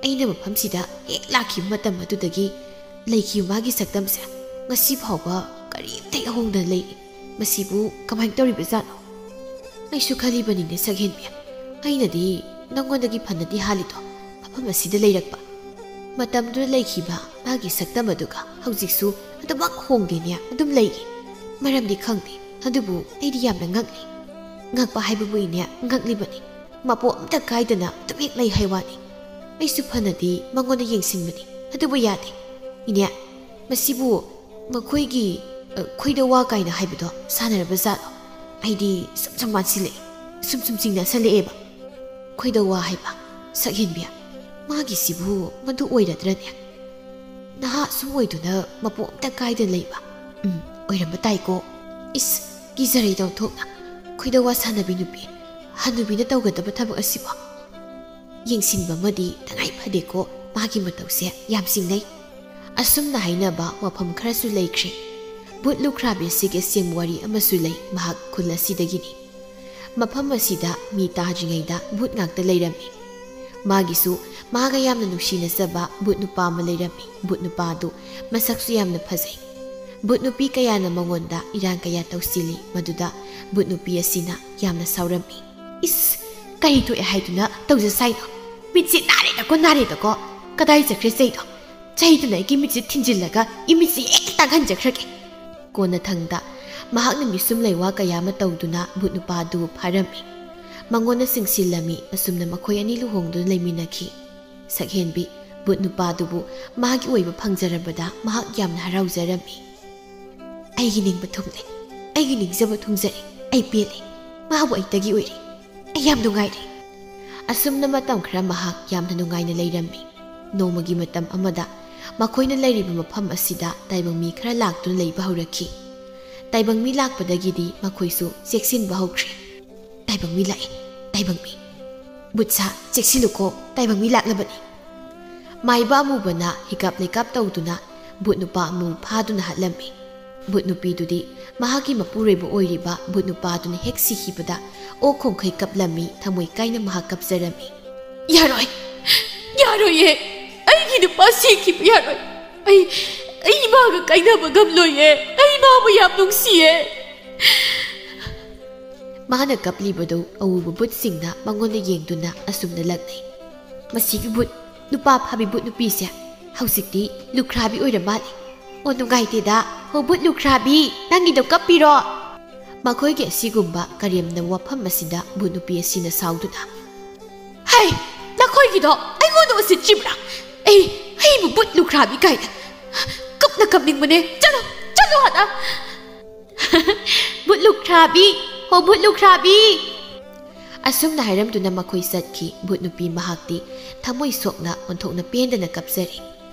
ꯑꯩꯅ ꯃꯐꯝꯁꯤꯗ ꯍꯦꯛ ꯂꯥꯛꯈꯤꯕ ꯃꯇꯝ ꯑꯗꯨꯗꯒꯤ ꯂꯩꯈꯤꯕ ꯃꯥꯒꯤ ꯁꯛꯇꯝꯁꯦ ꯉꯁꯤ ꯐꯥꯎꯕ ꯀꯔꯤꯝꯇ ꯍꯦꯛ ꯍꯣꯡꯗꯅ ꯂꯩꯔꯤ꯫ ꯃꯁꯤꯕꯨ ꯀꯃꯥꯏꯅ ꯇꯧꯔꯤꯕꯖꯥꯠꯅꯣ?" "ꯑꯩꯁꯨ ꯈꯜꯂꯤꯕꯅꯤꯅꯦ ꯁꯛꯍꯦꯟꯕꯤ, ꯑꯩꯅꯗꯤ ꯅꯪꯉꯣꯟꯗꯒꯤ ꯐꯅꯗꯤ ꯍꯥꯜꯂꯤꯗꯣ, ꯃꯐꯝ ꯑꯁꯤꯗ ꯂꯩꯔꯛꯄ꯫ ꯃꯇꯝꯗꯨꯗ ꯂꯩꯈꯤꯕ ꯃꯥꯒꯤ ꯁꯛꯇꯝ ꯑꯗꯨꯒ ꯍꯧꯖꯤꯛꯁꯨ ꯑꯗꯨꯃꯛ ꯍꯣꯡꯗꯦꯅꯦ, ꯑꯗꯨꯝ ꯂꯩꯔꯤ꯫ ꯃꯔꯝꯗꯤ ꯈꯪꯗꯦ, ꯑꯗꯨꯕꯨ ꯑꯩꯗꯤ ꯌꯥꯝꯅ ꯉꯛꯂꯤ꯫ ꯉꯛꯄ ꯍꯥꯏꯕꯕꯨ ꯏꯅꯦ, ꯉꯛꯂꯤꯕꯅꯤ꯫ ꯃꯄꯣ ꯑꯝꯇ ꯀꯥꯏꯗꯅ ꯑꯗꯨꯝ ꯍꯦꯛ ꯂꯩ ꯍꯥꯏ ꯋꯥꯅꯤ꯫ ꯑꯩꯁꯨ ꯐꯅꯗꯤ ꯃꯉꯣꯟꯗ ꯌꯦꯡꯁꯤꯟꯕꯅꯤ, ꯑꯗꯨꯕꯨ ꯌꯥꯗꯦ꯫ ꯏꯅꯦ, ꯃꯁꯤꯕꯨ ꯃꯈꯣꯏꯒꯤ, ꯑ, ꯈꯣꯏꯗꯧꯋꯥ ꯀꯥꯏꯅ ꯍꯥꯏꯕꯗꯣ ꯁꯥꯟꯅꯔꯕ ꯖꯥꯠꯂꯣ? ꯑꯩꯗꯤ ꯁꯨꯝ ꯁꯨꯝ ꯃꯥꯟꯁꯤꯜꯂꯛꯑꯦ, ꯁꯨꯝ ꯁꯨꯝ ꯆꯤꯡꯅꯁꯜꯂꯛꯑꯦꯕ꯫" "ꯈꯣꯏꯗꯧꯋꯥ ꯍꯥꯏꯕ? ꯁꯛꯍꯦꯟꯕꯤ, ꯃꯥꯒꯤꯁꯤꯕꯨ ꯃꯗꯨ ꯑꯣꯏꯔꯗ꯭ꯔꯅꯦ? ꯅꯍꯥ ꯁꯨꯝ ꯑꯣꯏꯗꯨꯅ ꯃꯄꯣ ꯑꯝꯇ ꯀꯥꯏꯗꯅ ꯂꯩꯕ꯫ ꯎꯝ, ꯑꯣꯏꯔꯝꯕ ꯇꯥꯏꯀꯣ꯫ ꯏꯁ, ꯀꯤꯖꯔꯩꯗ ꯑꯣꯟꯊꯣꯛꯅ꯫ "ꯀꯩꯗꯧ ꯋꯥ ꯁꯥꯟꯅꯕꯤ ꯅꯨꯄꯤ? ꯍꯅꯨꯕꯤꯅ ꯇꯧꯒꯗꯕ ꯊꯕꯛ ꯑꯁꯤꯕꯣ?" "ꯌꯦꯡꯁꯤꯟꯕ ꯑꯃꯗꯤ ꯇꯉꯥꯏ ꯐꯗꯦꯀꯣ, ꯃꯥꯒꯤ ꯃꯇꯧꯁꯦ ꯌꯥꯝ ꯆꯤꯡꯅꯩ꯫" ꯑꯁꯨꯝꯅ ꯍꯥꯏꯅꯕ ꯋꯥꯐꯝ ꯈꯔꯁꯨ ꯂꯩꯈ꯭ꯔꯦ꯫ ꯚꯨꯠ ꯂꯨꯈ꯭ꯔꯥꯕꯤ ꯑꯁꯤꯒꯤ ꯑꯁꯦꯡꯕ ꯋꯥꯔꯤ ꯑꯃꯁꯨ ꯂꯩ, ꯃꯍꯥꯛ ꯈꯨꯜ ꯑꯁꯤꯗꯒꯤꯅꯤ꯫ ꯃꯐꯝ ꯑꯁꯤꯗ ꯃꯤ ꯇꯥꯗ꯭ꯔꯤꯉꯩꯗ ꯚꯨꯠ ꯉꯥꯛꯇ ꯂꯩꯔꯝꯃꯤ꯫ ꯃꯥꯒꯤꯁꯨ ꯃꯥꯒ ꯌꯥꯝꯅ ꯅꯨꯡꯁꯤꯅꯖꯕ ꯚꯨꯠ ꯅꯨꯄꯥ ꯑꯃ ꯂꯩꯔꯝꯃꯤ꯫ ꯚꯨꯠ ꯅꯨꯄꯥ ꯑꯗꯨ ꯃꯁꯛꯁꯨ ꯌꯥꯝꯅ ꯐꯖꯩ꯫ ꯚꯨꯠ ꯅꯨꯄꯤ ꯀꯌꯥꯅ ꯃꯉꯣꯟꯗ ꯏꯔꯥꯡ ꯀꯌꯥ ꯇꯧꯁꯤꯜꯂꯤ, ꯃꯗꯨꯗ ꯚꯨꯠ ꯅꯨꯄꯤ ꯑꯁꯤꯅ ꯌꯥꯝꯅ ꯁꯥꯎꯔꯝꯃꯤ꯫ "ꯏꯁ, ꯀꯔꯤ ꯊꯣꯛꯑꯦ ꯍꯥꯏꯗꯨꯅ ꯇꯧꯖ ꯁꯥꯏꯅꯣ? ꯃꯤꯠꯁꯦ ꯅꯥꯔꯦꯗꯀꯣ, ꯅꯥꯔꯦꯗꯀꯣ꯫ ꯀꯗꯥꯏ ꯆꯠꯈ꯭ꯔꯦ ꯆꯩꯗꯣ? ꯆꯩꯗꯨꯅ ꯑꯩꯒꯤ ꯃꯤꯠꯁꯦ ꯊꯤꯟꯖꯤꯜꯂꯒ ꯏꯃꯤꯠꯁꯦ ꯍꯦꯛꯇ ꯇꯥꯡꯍꯟꯖꯈ꯭ꯔꯒꯦ꯫" ꯀꯣꯟꯅꯊꯪꯗ ꯃꯍꯥꯛꯅ ꯃꯤꯁꯨꯝ ꯂꯩꯋꯥ ꯀꯌꯥ ꯑꯃ ꯇꯧꯗꯨꯅ ꯚꯨꯠ ꯅꯨꯄꯥ ꯑꯗꯨ ꯐꯥꯔꯝꯃꯤ꯫ ꯃꯉꯣꯟꯗ ꯆꯤꯡꯁꯤꯜꯂꯝꯃꯤ꯫ ꯑꯁꯨꯝꯅ ꯃꯈꯣꯏ ꯑꯅꯤ ꯂꯨꯍꯣꯡꯗꯨꯅ ꯂꯩꯃꯤꯟꯅꯈꯤ꯫ ꯁꯛꯍꯦꯟꯕꯤ ꯚꯨꯠ ꯅꯨꯄꯥꯗꯨꯕꯨ ꯃꯥꯒꯤ ꯑꯣꯏꯕ ꯐꯪꯖꯔꯕꯗ ꯃꯍꯥꯛ ꯌꯥꯝꯅ ꯍꯔꯥꯎꯖꯔꯝꯃꯤ꯫ "ꯑꯩꯒꯤ ꯅꯤꯡꯕ ꯊꯨꯡꯂꯦ, ꯑꯩꯒꯤ ꯅꯤꯡꯖꯕ ꯊꯨꯡꯖꯔꯦ, ꯑꯩ ꯄꯦꯜꯂꯦ꯫ ꯃꯥꯕꯨ ꯑꯩꯇꯒꯤ ꯑꯣꯏꯔꯦ꯫ ꯑꯩ ꯌꯥꯝ ꯅꯨꯡꯉꯥꯏꯔꯦ꯫" ꯑꯁꯨꯝꯅ ꯃꯇꯝ ꯈꯔ ꯃꯍꯥꯛ ꯌꯥꯝꯅ ꯅꯨꯡꯉꯥꯏꯅ ꯂꯩꯔꯝꯃꯤ꯫ ꯅꯣꯡꯃꯒꯤ ꯃꯇꯝ ꯑꯃꯗ ꯃꯈꯣꯏꯅ ꯂꯩꯔꯤꯕ ꯃꯐꯝ ꯑꯁꯤꯗ ꯇꯥꯏꯕꯪ ꯃꯤ ꯈꯔ ꯂꯥꯛꯇꯨꯅ ꯂꯩꯕ ꯍꯧꯔꯛꯈꯤ꯫ ꯇꯥꯏꯕꯪ ꯃꯤ ꯂꯥꯛꯄꯗꯒꯤꯗꯤ ꯃꯈꯣꯏꯁꯨ ꯆꯦꯛꯁꯤꯟꯕ ꯍꯧꯈ꯭ꯔꯦ꯫ "ꯇꯥꯏꯕꯪ ꯃꯤ ꯂꯥꯛꯑꯦ, ꯇꯥꯏꯕꯪ ꯃꯤ꯫ ꯚꯨꯠ ꯁꯥ, ꯆꯦꯛꯁꯤꯜꯂꯨꯀꯣ, ꯇꯥꯏꯕꯪ ꯃꯤ ꯂꯥꯛꯂꯕꯅꯤ꯫" ꯃꯥꯏꯕ ꯑꯃꯨꯕꯅ ꯍꯤꯀꯥꯞ ꯂꯩꯀꯥꯞ ꯇꯧꯗꯨꯅ ꯚꯨꯠ ꯅꯨꯄꯥ ꯑꯃꯨ ꯐꯥꯗꯨꯅ ꯍꯥꯠꯂꯝꯃꯤ꯫ ꯚꯨꯠ ꯅꯨꯄꯤꯗꯨꯗꯤ ꯃꯍꯥꯛꯀꯤ ꯃꯄꯨꯔꯣꯏꯕ ꯑꯣꯏꯔꯤꯕ ꯚꯨꯠ ꯅꯨꯄꯥꯗꯨꯅ ꯍꯦꯛ ꯁꯤꯈꯤꯕꯗ ꯑꯣꯛ ꯈꯣꯡꯈꯩ ꯀꯞꯂꯝꯃꯤ, ꯊꯃꯣꯏ ꯀꯥꯏꯅ ꯃꯍꯥꯛ ꯀꯞꯆꯔꯝꯃꯤ꯫ "ꯌꯥꯔꯣꯏ, ꯌꯥꯔꯣꯏꯌꯦ, ꯑꯩꯒꯤ ꯅꯨꯄꯥ ꯁꯤꯈꯤꯕ ꯌꯥꯔꯣꯏ꯫ ꯑꯩ, ꯑꯩ ꯃꯥꯒ ꯀꯥꯏꯅꯕ ꯉꯝꯂꯣꯏꯌꯦ, ꯑꯩ ꯃꯥꯕꯨ ꯌꯥꯝ ꯅꯨꯡꯁꯤꯌꯦ꯫" ꯃꯥꯅ ꯀꯞꯂꯤꯕꯗꯨ ꯑꯎꯕ ꯚꯨꯠꯁꯤꯡꯅ ꯃꯉꯣꯟꯗ ꯌꯦꯡꯗꯨꯅ ꯑꯁꯨꯝꯅ ꯂꯛꯅꯩ꯫ "ꯃꯁꯤꯒꯤ ꯚꯨꯠ ꯅꯨꯄꯥ ꯐꯥꯕꯤ ꯚꯨꯠ ꯅꯨꯄꯤꯁꯦ ꯍꯧꯖꯤꯛꯇꯤ ꯂꯨꯈ꯭ꯔꯥꯕꯤ ꯑꯣꯏꯔ ꯃꯥꯜꯂꯦ꯫ ꯑꯣ, ꯅꯨꯡꯉꯥꯏꯇꯦꯗ꯫ ꯍꯣ, ꯚꯨꯠ ꯂꯨꯈ꯭ꯔꯥꯕꯤ, ꯅꯪꯒꯤꯗꯣ ꯀꯞꯄꯤꯔꯣ?" ꯃꯈꯣꯏꯒꯤ ꯑꯁꯤꯒꯨꯝꯕ ꯀꯔꯦꯝꯅꯕ ꯋꯥꯐꯝ ꯑꯁꯤꯗ ꯚꯨꯠ ꯅꯨꯄꯤ ꯑꯁꯤꯅ ꯁꯥꯎꯗꯨꯅ, "ꯍꯩ, ꯅꯈꯣꯏꯒꯤꯗꯣ ꯑꯩꯉꯣꯟꯗ ꯎꯁꯤꯠꯇ꯭ꯔꯤꯕ꯭ꯔꯥ? ꯑꯩ, ꯑꯩꯕꯨ ꯚꯨꯠ ꯂꯨꯈ꯭ꯔꯥꯕꯤ ꯀꯥꯏꯅ꯫ ꯀꯞꯅ ꯀꯞꯅꯤꯡꯕꯅꯦ꯫ ꯆꯠꯂꯣ, ꯆꯠꯂꯣ ꯑꯥꯗ꯫" "ꯚꯨꯠ ꯂꯨꯈ꯭ꯔꯥꯕꯤ, ꯍꯣ ꯚꯨꯠ ꯂꯨꯈ꯭ꯔꯥꯕꯤ!" ꯑꯁꯨꯝꯅ ꯍꯥꯏꯔꯝꯗꯨꯅ ꯃꯈꯣꯏ ꯆꯠꯈꯤ꯫ ꯚꯨꯠ ꯅꯨꯄꯤ ꯃꯍꯥꯛꯇꯤ ꯊꯃꯣꯏ ꯁꯣꯛꯅ ꯑꯣꯟꯊꯣꯛꯅ ꯄꯦꯟꯗꯅ ꯀꯞꯆꯔꯤ꯫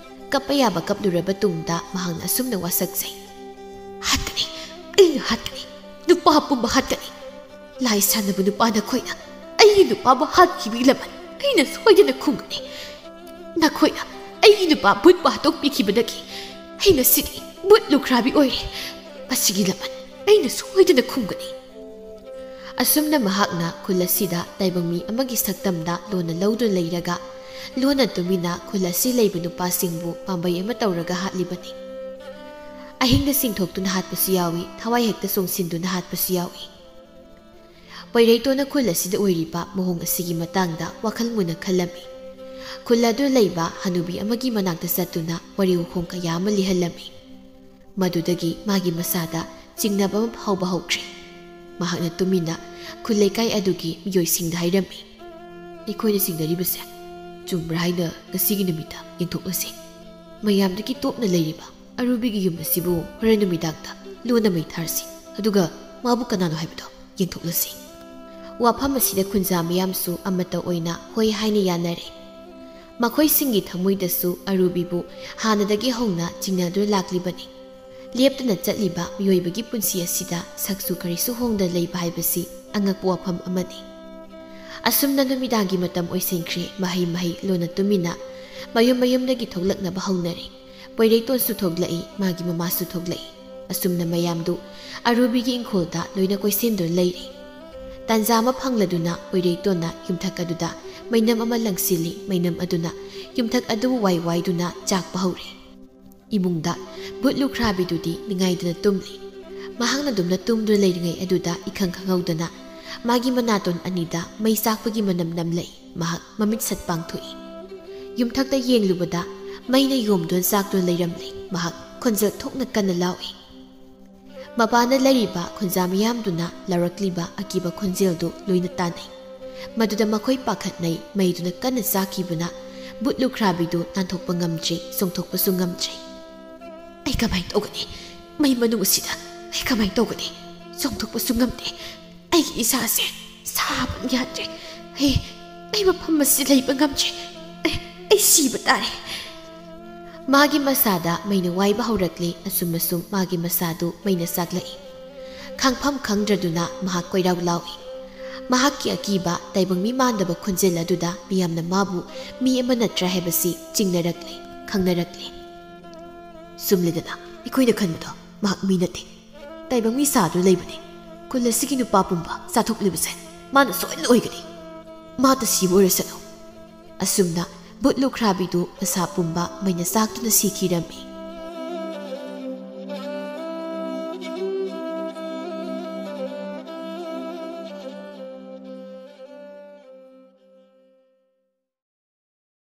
ꯀꯞꯄ ꯌꯥꯕ ꯀꯞꯂꯨꯔꯕ ꯇꯨꯡꯗ ꯃꯍꯥꯛꯅ ꯑꯁꯨꯝꯅ ꯋꯥꯁꯛꯆꯩ, "ꯍꯥꯠꯀꯅꯤ, ꯑꯩꯅ ꯍꯥꯠꯀꯅꯤ, ꯅꯨꯄꯥ ꯄꯨꯝꯕ ꯍꯥꯠꯀꯅꯤ꯫ ꯂꯥꯏ ꯁꯥꯟꯅꯕ ꯅꯨꯄꯥ ꯅꯈꯣꯏꯅ ꯑꯩꯒꯤ ꯅꯨꯄꯥꯕꯨ ꯍꯥꯠꯈꯤꯕꯒꯤ ꯂꯃꯟ ꯑꯩꯅ ꯁꯣꯏꯗꯅ ꯈꯨꯝꯒꯅꯤ꯫ ꯅꯈꯣꯏꯅ ꯑꯩꯒꯤ ꯅꯨꯄꯥ ꯚꯨꯠꯄꯨ ꯍꯥꯠꯇꯣꯛꯄꯤꯈꯤꯕꯗꯒꯤ ꯑꯩ ꯉꯁꯤꯗꯤ ꯚꯨꯠ ꯂꯨꯈ꯭ꯔꯥꯕꯤ ꯑꯣꯏꯔꯦ꯫ ꯃꯁꯤꯒꯤ ꯂꯃꯟ ꯑꯩꯅ ꯁꯣꯏꯗꯅ ꯈꯨꯝꯒꯅꯤ꯫ ꯑꯁꯨꯝꯅ ꯃꯍꯥꯛꯅ ꯈꯨꯜ ꯑꯁꯤꯗ ꯇꯥꯏꯕꯪ ꯃꯤ ꯑꯃꯒꯤ ꯁꯛꯇꯝꯗ ꯂꯣꯟꯅ ꯂꯧꯗꯨꯅ ꯂꯩꯔꯒ, ꯂꯣꯟꯅ ꯇꯨꯃꯤꯟꯅ ꯈꯨꯜ ꯑꯁꯤ ꯂꯩꯕ ꯅꯨꯄꯥꯁꯤꯡꯕꯨ ꯄꯥꯝꯕꯩ ꯑꯃ ꯇꯧꯔꯒ ꯍꯥꯠꯂꯤꯕꯅꯤ꯫ ꯑꯍꯤꯡꯗ ꯆꯤꯡꯊꯣꯛꯇꯨꯅ ꯍꯥꯠꯄꯁꯨ ꯌꯥꯎꯏ, ꯊꯋꯥꯏ ꯍꯦꯛꯇ ꯆꯣꯡꯁꯤꯟꯗꯨꯅ ꯍꯥꯠꯄꯁꯨ ꯌꯥꯎꯏ꯫ ꯄꯣꯏꯔꯩꯇꯣꯟꯅ ꯈꯨꯜ ꯑꯁꯤꯗ ꯑꯣꯏꯔꯤꯕ ꯃꯑꯣꯡ ꯑꯁꯤꯒꯤ ꯃꯇꯥꯡꯗ ꯋꯥꯈꯜ ꯃꯨꯟꯅ ꯈꯜꯂꯝꯃꯤ꯫ ꯈꯨꯜ ꯑꯗꯨ ꯂꯩꯕ ꯍꯅꯨꯕꯤ ꯑꯃꯒꯤ ꯃꯅꯥꯛꯇ ꯆꯠꯇꯨꯅ ꯋꯥꯔꯤ ꯋꯥꯈꯣꯡ ꯀꯌꯥ ꯑꯃ ꯂꯤꯍꯜꯂꯝꯃꯤ꯫ ꯃꯗꯨꯗꯒꯤ ꯃꯥꯒꯤ ꯃꯁꯥꯗ ꯆꯤꯡꯅꯕ ꯑꯃ ꯐꯥꯎꯕ ꯍꯧꯈ꯭ꯔꯦ꯫ ꯃꯍꯥꯛꯅ ꯇꯨꯃꯤꯟꯅ ꯈꯨꯜ ꯂꯩꯀꯥꯏ ꯑꯗꯨꯒꯤ ꯃꯤꯑꯣꯏꯁꯤꯡꯗ ꯍꯥꯏꯔꯝꯃꯤ, "ꯑꯩꯈꯣꯏꯅ ꯆꯤꯡꯅꯔꯤꯕꯁꯦ ꯆꯨꯝꯕ꯭ꯔꯥ ꯍꯥꯏꯅ ꯉꯁꯤꯒꯤ ꯅꯨꯃꯤꯠꯇ ꯌꯦꯡꯊꯣꯛꯂꯁꯤ꯫ ꯃꯌꯥꯝꯗꯒꯤ ꯇꯣꯞꯅ ꯂꯩꯔꯤꯕ ꯑꯔꯨꯕꯤꯒꯤ ꯌꯨꯝ ꯑꯁꯤꯕꯨ ꯍꯣꯔꯦꯟ ꯅꯨꯃꯤꯗꯥꯡꯗ ꯂꯣꯟꯅ ꯃꯩ ꯊꯥꯔꯁꯤ, ꯑꯗꯨꯒ ꯃꯥꯕꯨ ꯀꯅꯥꯅꯣ ꯍꯥꯏꯕꯗꯣ ꯌꯦꯡꯊꯣꯛꯂꯁꯤ꯫" ꯋꯥꯐꯝ ꯑꯁꯤꯗ ꯈꯨꯟꯖꯥ ꯃꯤꯌꯥꯝꯁꯨ ꯑꯃꯠꯇ ꯑꯣꯏꯅ ꯍꯣꯏ ꯍꯥꯏꯅ ꯌꯥꯅꯔꯦ꯫ ꯃꯈꯣꯏꯁꯤꯡꯒꯤ ꯊꯃꯣꯏꯗꯁꯨ ꯑꯔꯨꯕꯤꯕꯨ ꯍꯥꯟꯅꯗꯒꯤ ꯍꯧꯅ ꯆꯤꯡꯅꯗꯨꯅ ꯂꯥꯛꯂꯤꯕꯅꯤ꯫ ꯂꯦꯞꯇꯅ ꯆꯠꯂꯤꯕ ꯃꯤꯑꯣꯏꯕꯒꯤ ꯄꯨꯟꯁꯤ ꯑꯁꯤꯗ ꯁꯛꯁꯨ ꯀꯔꯤꯁꯨ ꯍꯣꯡꯗꯅ ꯂꯩꯕ ꯍꯥꯏꯕꯁꯤ ꯑꯉꯛꯄ ꯋꯥꯐꯝ ꯑꯃꯅꯤ꯫ ꯑꯁꯨꯝꯅ ꯅꯨꯃꯤꯗꯥꯡꯒꯤ ꯃꯇꯝ ꯑꯣꯏꯁꯤꯟꯈ꯭ꯔꯦ꯫ ꯃꯍꯩ ꯃꯍꯩ ꯂꯣꯟꯅ ꯇꯨꯃꯤꯟꯅ ꯃꯌꯨꯝ ꯃꯌꯨꯝꯗꯒꯤ ꯊꯣꯛꯂꯛꯅꯕ ꯍꯧꯅꯔꯦ꯫ ꯄꯣꯏꯔꯩꯇꯣꯟꯁꯨ ꯊꯣꯛꯂꯛꯏ, ꯃꯥꯒꯤ ꯃꯃꯥꯁꯨ ꯊꯣꯛꯂꯛꯏ꯫ ꯑꯁꯨꯝꯅ ꯃꯌꯥꯝꯗꯨ ꯑꯔꯨꯕꯤꯒꯤ ꯏꯪꯈꯣꯜꯗ ꯂꯣꯏꯅ ꯀꯣꯏꯁꯤꯟꯗꯨꯅ ꯂꯩꯔꯦ꯫ ꯇꯥꯟꯖꯥ ꯑꯃ ꯐꯪꯂꯗꯨꯅ ꯄꯣꯏꯔꯩꯇꯣꯟꯅ ꯌꯨꯝꯊꯛ ꯑꯗꯨꯗ ꯃꯩꯅꯝ ꯑꯃ ꯂꯪꯁꯤꯜꯂꯤ꯫ ꯃꯩꯅꯝ ꯑꯗꯨꯅ ꯌꯨꯝꯊꯛ ꯑꯗꯨꯕꯨ ꯋꯥꯏ ꯋꯥꯏꯗꯨꯅ ꯆꯥꯛꯄ ꯍꯧꯔꯦ꯫ ꯏꯃꯨꯡꯗ ꯚꯨꯠ ꯂꯨꯈ꯭ꯔꯥꯕꯤꯗꯨꯗꯤ ꯅꯤꯡꯉꯥꯏꯗꯅ ꯇꯨꯝꯂꯤ꯫ ꯃꯍꯥꯛꯅ ꯑꯗꯨꯝꯅ ꯇꯨꯝꯗꯨꯅ ꯂꯩꯔꯤꯉꯩ ꯑꯗꯨꯗ ꯏꯈꯪ ꯈꯪꯍꯧꯗꯅ ꯃꯥꯒꯤ ꯃꯅꯥꯇꯣꯟ ꯑꯅꯤꯗ ꯃꯩ ꯆꯥꯛꯄꯒꯤ ꯃꯅꯝ ꯅꯝꯂꯛꯏ꯫ ꯃꯍꯥꯛ ꯃꯃꯤꯠ ꯁꯠ ꯄꯥꯡꯊꯣꯛꯏ꯫ ꯌꯨꯝꯊꯛꯇ ꯌꯦꯡꯂꯨꯕꯗ ꯃꯩꯅ ꯌꯣꯝꯗꯨꯅ ꯆꯥꯛꯇꯨꯅ ꯂꯩꯔꯝꯂꯦ꯫ ꯃꯍꯥꯛ ꯈꯣꯟꯖꯦꯜ ꯊꯣꯛꯅ ꯀꯟꯅ ꯂꯥꯎꯏ꯫ ꯃꯄꯥꯟꯗ ꯂꯩꯔꯤꯕ ꯈꯨꯟꯖꯥ ꯃꯤꯌꯥꯝꯗꯨꯅ ꯂꯥꯎꯔꯛꯂꯤꯕ ꯑꯀꯤꯕ ꯈꯣꯟꯖꯦꯜꯗꯨ ꯂꯣꯏꯅ ꯇꯥꯅꯩ꯫ ꯃꯗꯨꯗ ꯃꯈꯣꯏ ꯄꯥꯈꯠꯅꯩ꯫ ꯃꯩꯗꯨꯅ ꯀꯟꯅ ꯆꯥꯛꯈꯤꯕꯅ ꯚꯨꯠ ꯂꯨꯈ꯭ꯔꯥꯕꯤꯗꯨ ꯅꯥꯟꯊꯣꯛꯄ ꯉꯝꯗ꯭ꯔꯤ, ꯆꯣꯡꯊꯣꯛꯄꯁꯨ ꯉꯝꯗ꯭ꯔꯤ꯫ "ꯑꯩ ꯀꯃꯥꯏꯅ ꯇꯧꯒꯅꯤ? ꯃꯩ ꯃꯅꯨꯡ ꯑꯁꯤꯗ ꯑꯩ ꯀꯃꯥꯏꯅ ꯇꯧꯒꯅꯤ? ꯆꯣꯡꯊꯣꯛꯄꯁꯨ ꯉꯝꯗꯦ꯫ ꯑꯩꯒꯤ ꯏꯁꯥꯁꯦ ꯁꯥꯕꯅ ꯌꯥꯗ꯭ꯔꯦ꯫ ꯑꯩ, ꯑꯩ ꯃꯐꯝ ꯑꯁꯤꯗ ꯂꯩꯕ ꯉꯝꯗ꯭ꯔꯦ꯫ ꯑꯩ, ꯑꯩ ꯁꯤꯕ ꯇꯥꯔꯦ꯫" ꯃꯥꯒꯤ ꯃꯁꯥꯗ ꯃꯩꯅ ꯋꯥꯏꯕ ꯍꯧꯔꯛꯂꯦ꯫ ꯑꯁꯨꯝ ꯑꯁꯨꯝ ꯃꯥꯒꯤ ꯃꯁꯥꯗꯨ ꯃꯩꯅ ꯆꯥꯛꯂꯛꯏ꯫ ꯈꯪꯐꯝ ꯈꯪꯗ꯭ꯔꯗꯨꯅ ꯃꯍꯥꯛ ꯀꯣꯏꯔꯥꯎ ꯂꯥꯎꯏ꯫ ꯃꯍꯥꯛꯀꯤ ꯑꯀꯤꯕ ꯇꯥꯏꯕꯪ ꯃꯤ ꯃꯥꯟꯗꯕ ꯈꯣꯟꯖꯦꯜ ꯑꯗꯨꯗ ꯃꯤꯌꯥꯝꯅ ꯃꯥꯕꯨ ꯃꯤ ꯑꯃ ꯅꯠꯇ꯭ꯔꯥ ꯍꯥꯏꯕꯁꯤ ꯆꯤꯡꯅꯔꯛꯂꯦ, ꯈꯪꯅꯔꯛꯂꯦ꯫ ꯆꯨꯝꯂꯦꯗꯅ, ꯑꯩꯈꯣꯏꯅ ꯈꯟꯕꯗꯣ ꯃꯍꯥꯛ ꯃꯤ ꯅꯠꯇꯦ꯫ ꯇꯥꯏꯕꯪ ꯃꯤ ꯁꯥꯗꯨꯅ ꯂꯩꯕꯅꯤ꯫ ꯈꯨꯜ ꯑꯁꯤꯒꯤ ꯅꯨꯄꯥ ꯄꯨꯝꯕ ꯆꯥꯊꯣꯛꯂꯤꯕꯁꯦ ꯃꯥꯅ ꯁꯣꯏꯗꯅ ꯑꯣꯏꯒꯅꯤ꯫ ꯃꯥꯇ ꯁꯤꯕ ꯑꯣꯏꯔꯁꯅꯨ꯫ ꯑꯁꯨꯝꯅ ꯚꯨꯠ ꯂꯨꯈ꯭ꯔꯥꯕꯤꯗꯨ ꯃꯁꯥ ꯄꯨꯝꯕ ꯃꯩꯅ ꯆꯥꯛꯇꯨꯅ ꯁꯤꯈꯤꯔꯝꯃꯤ꯫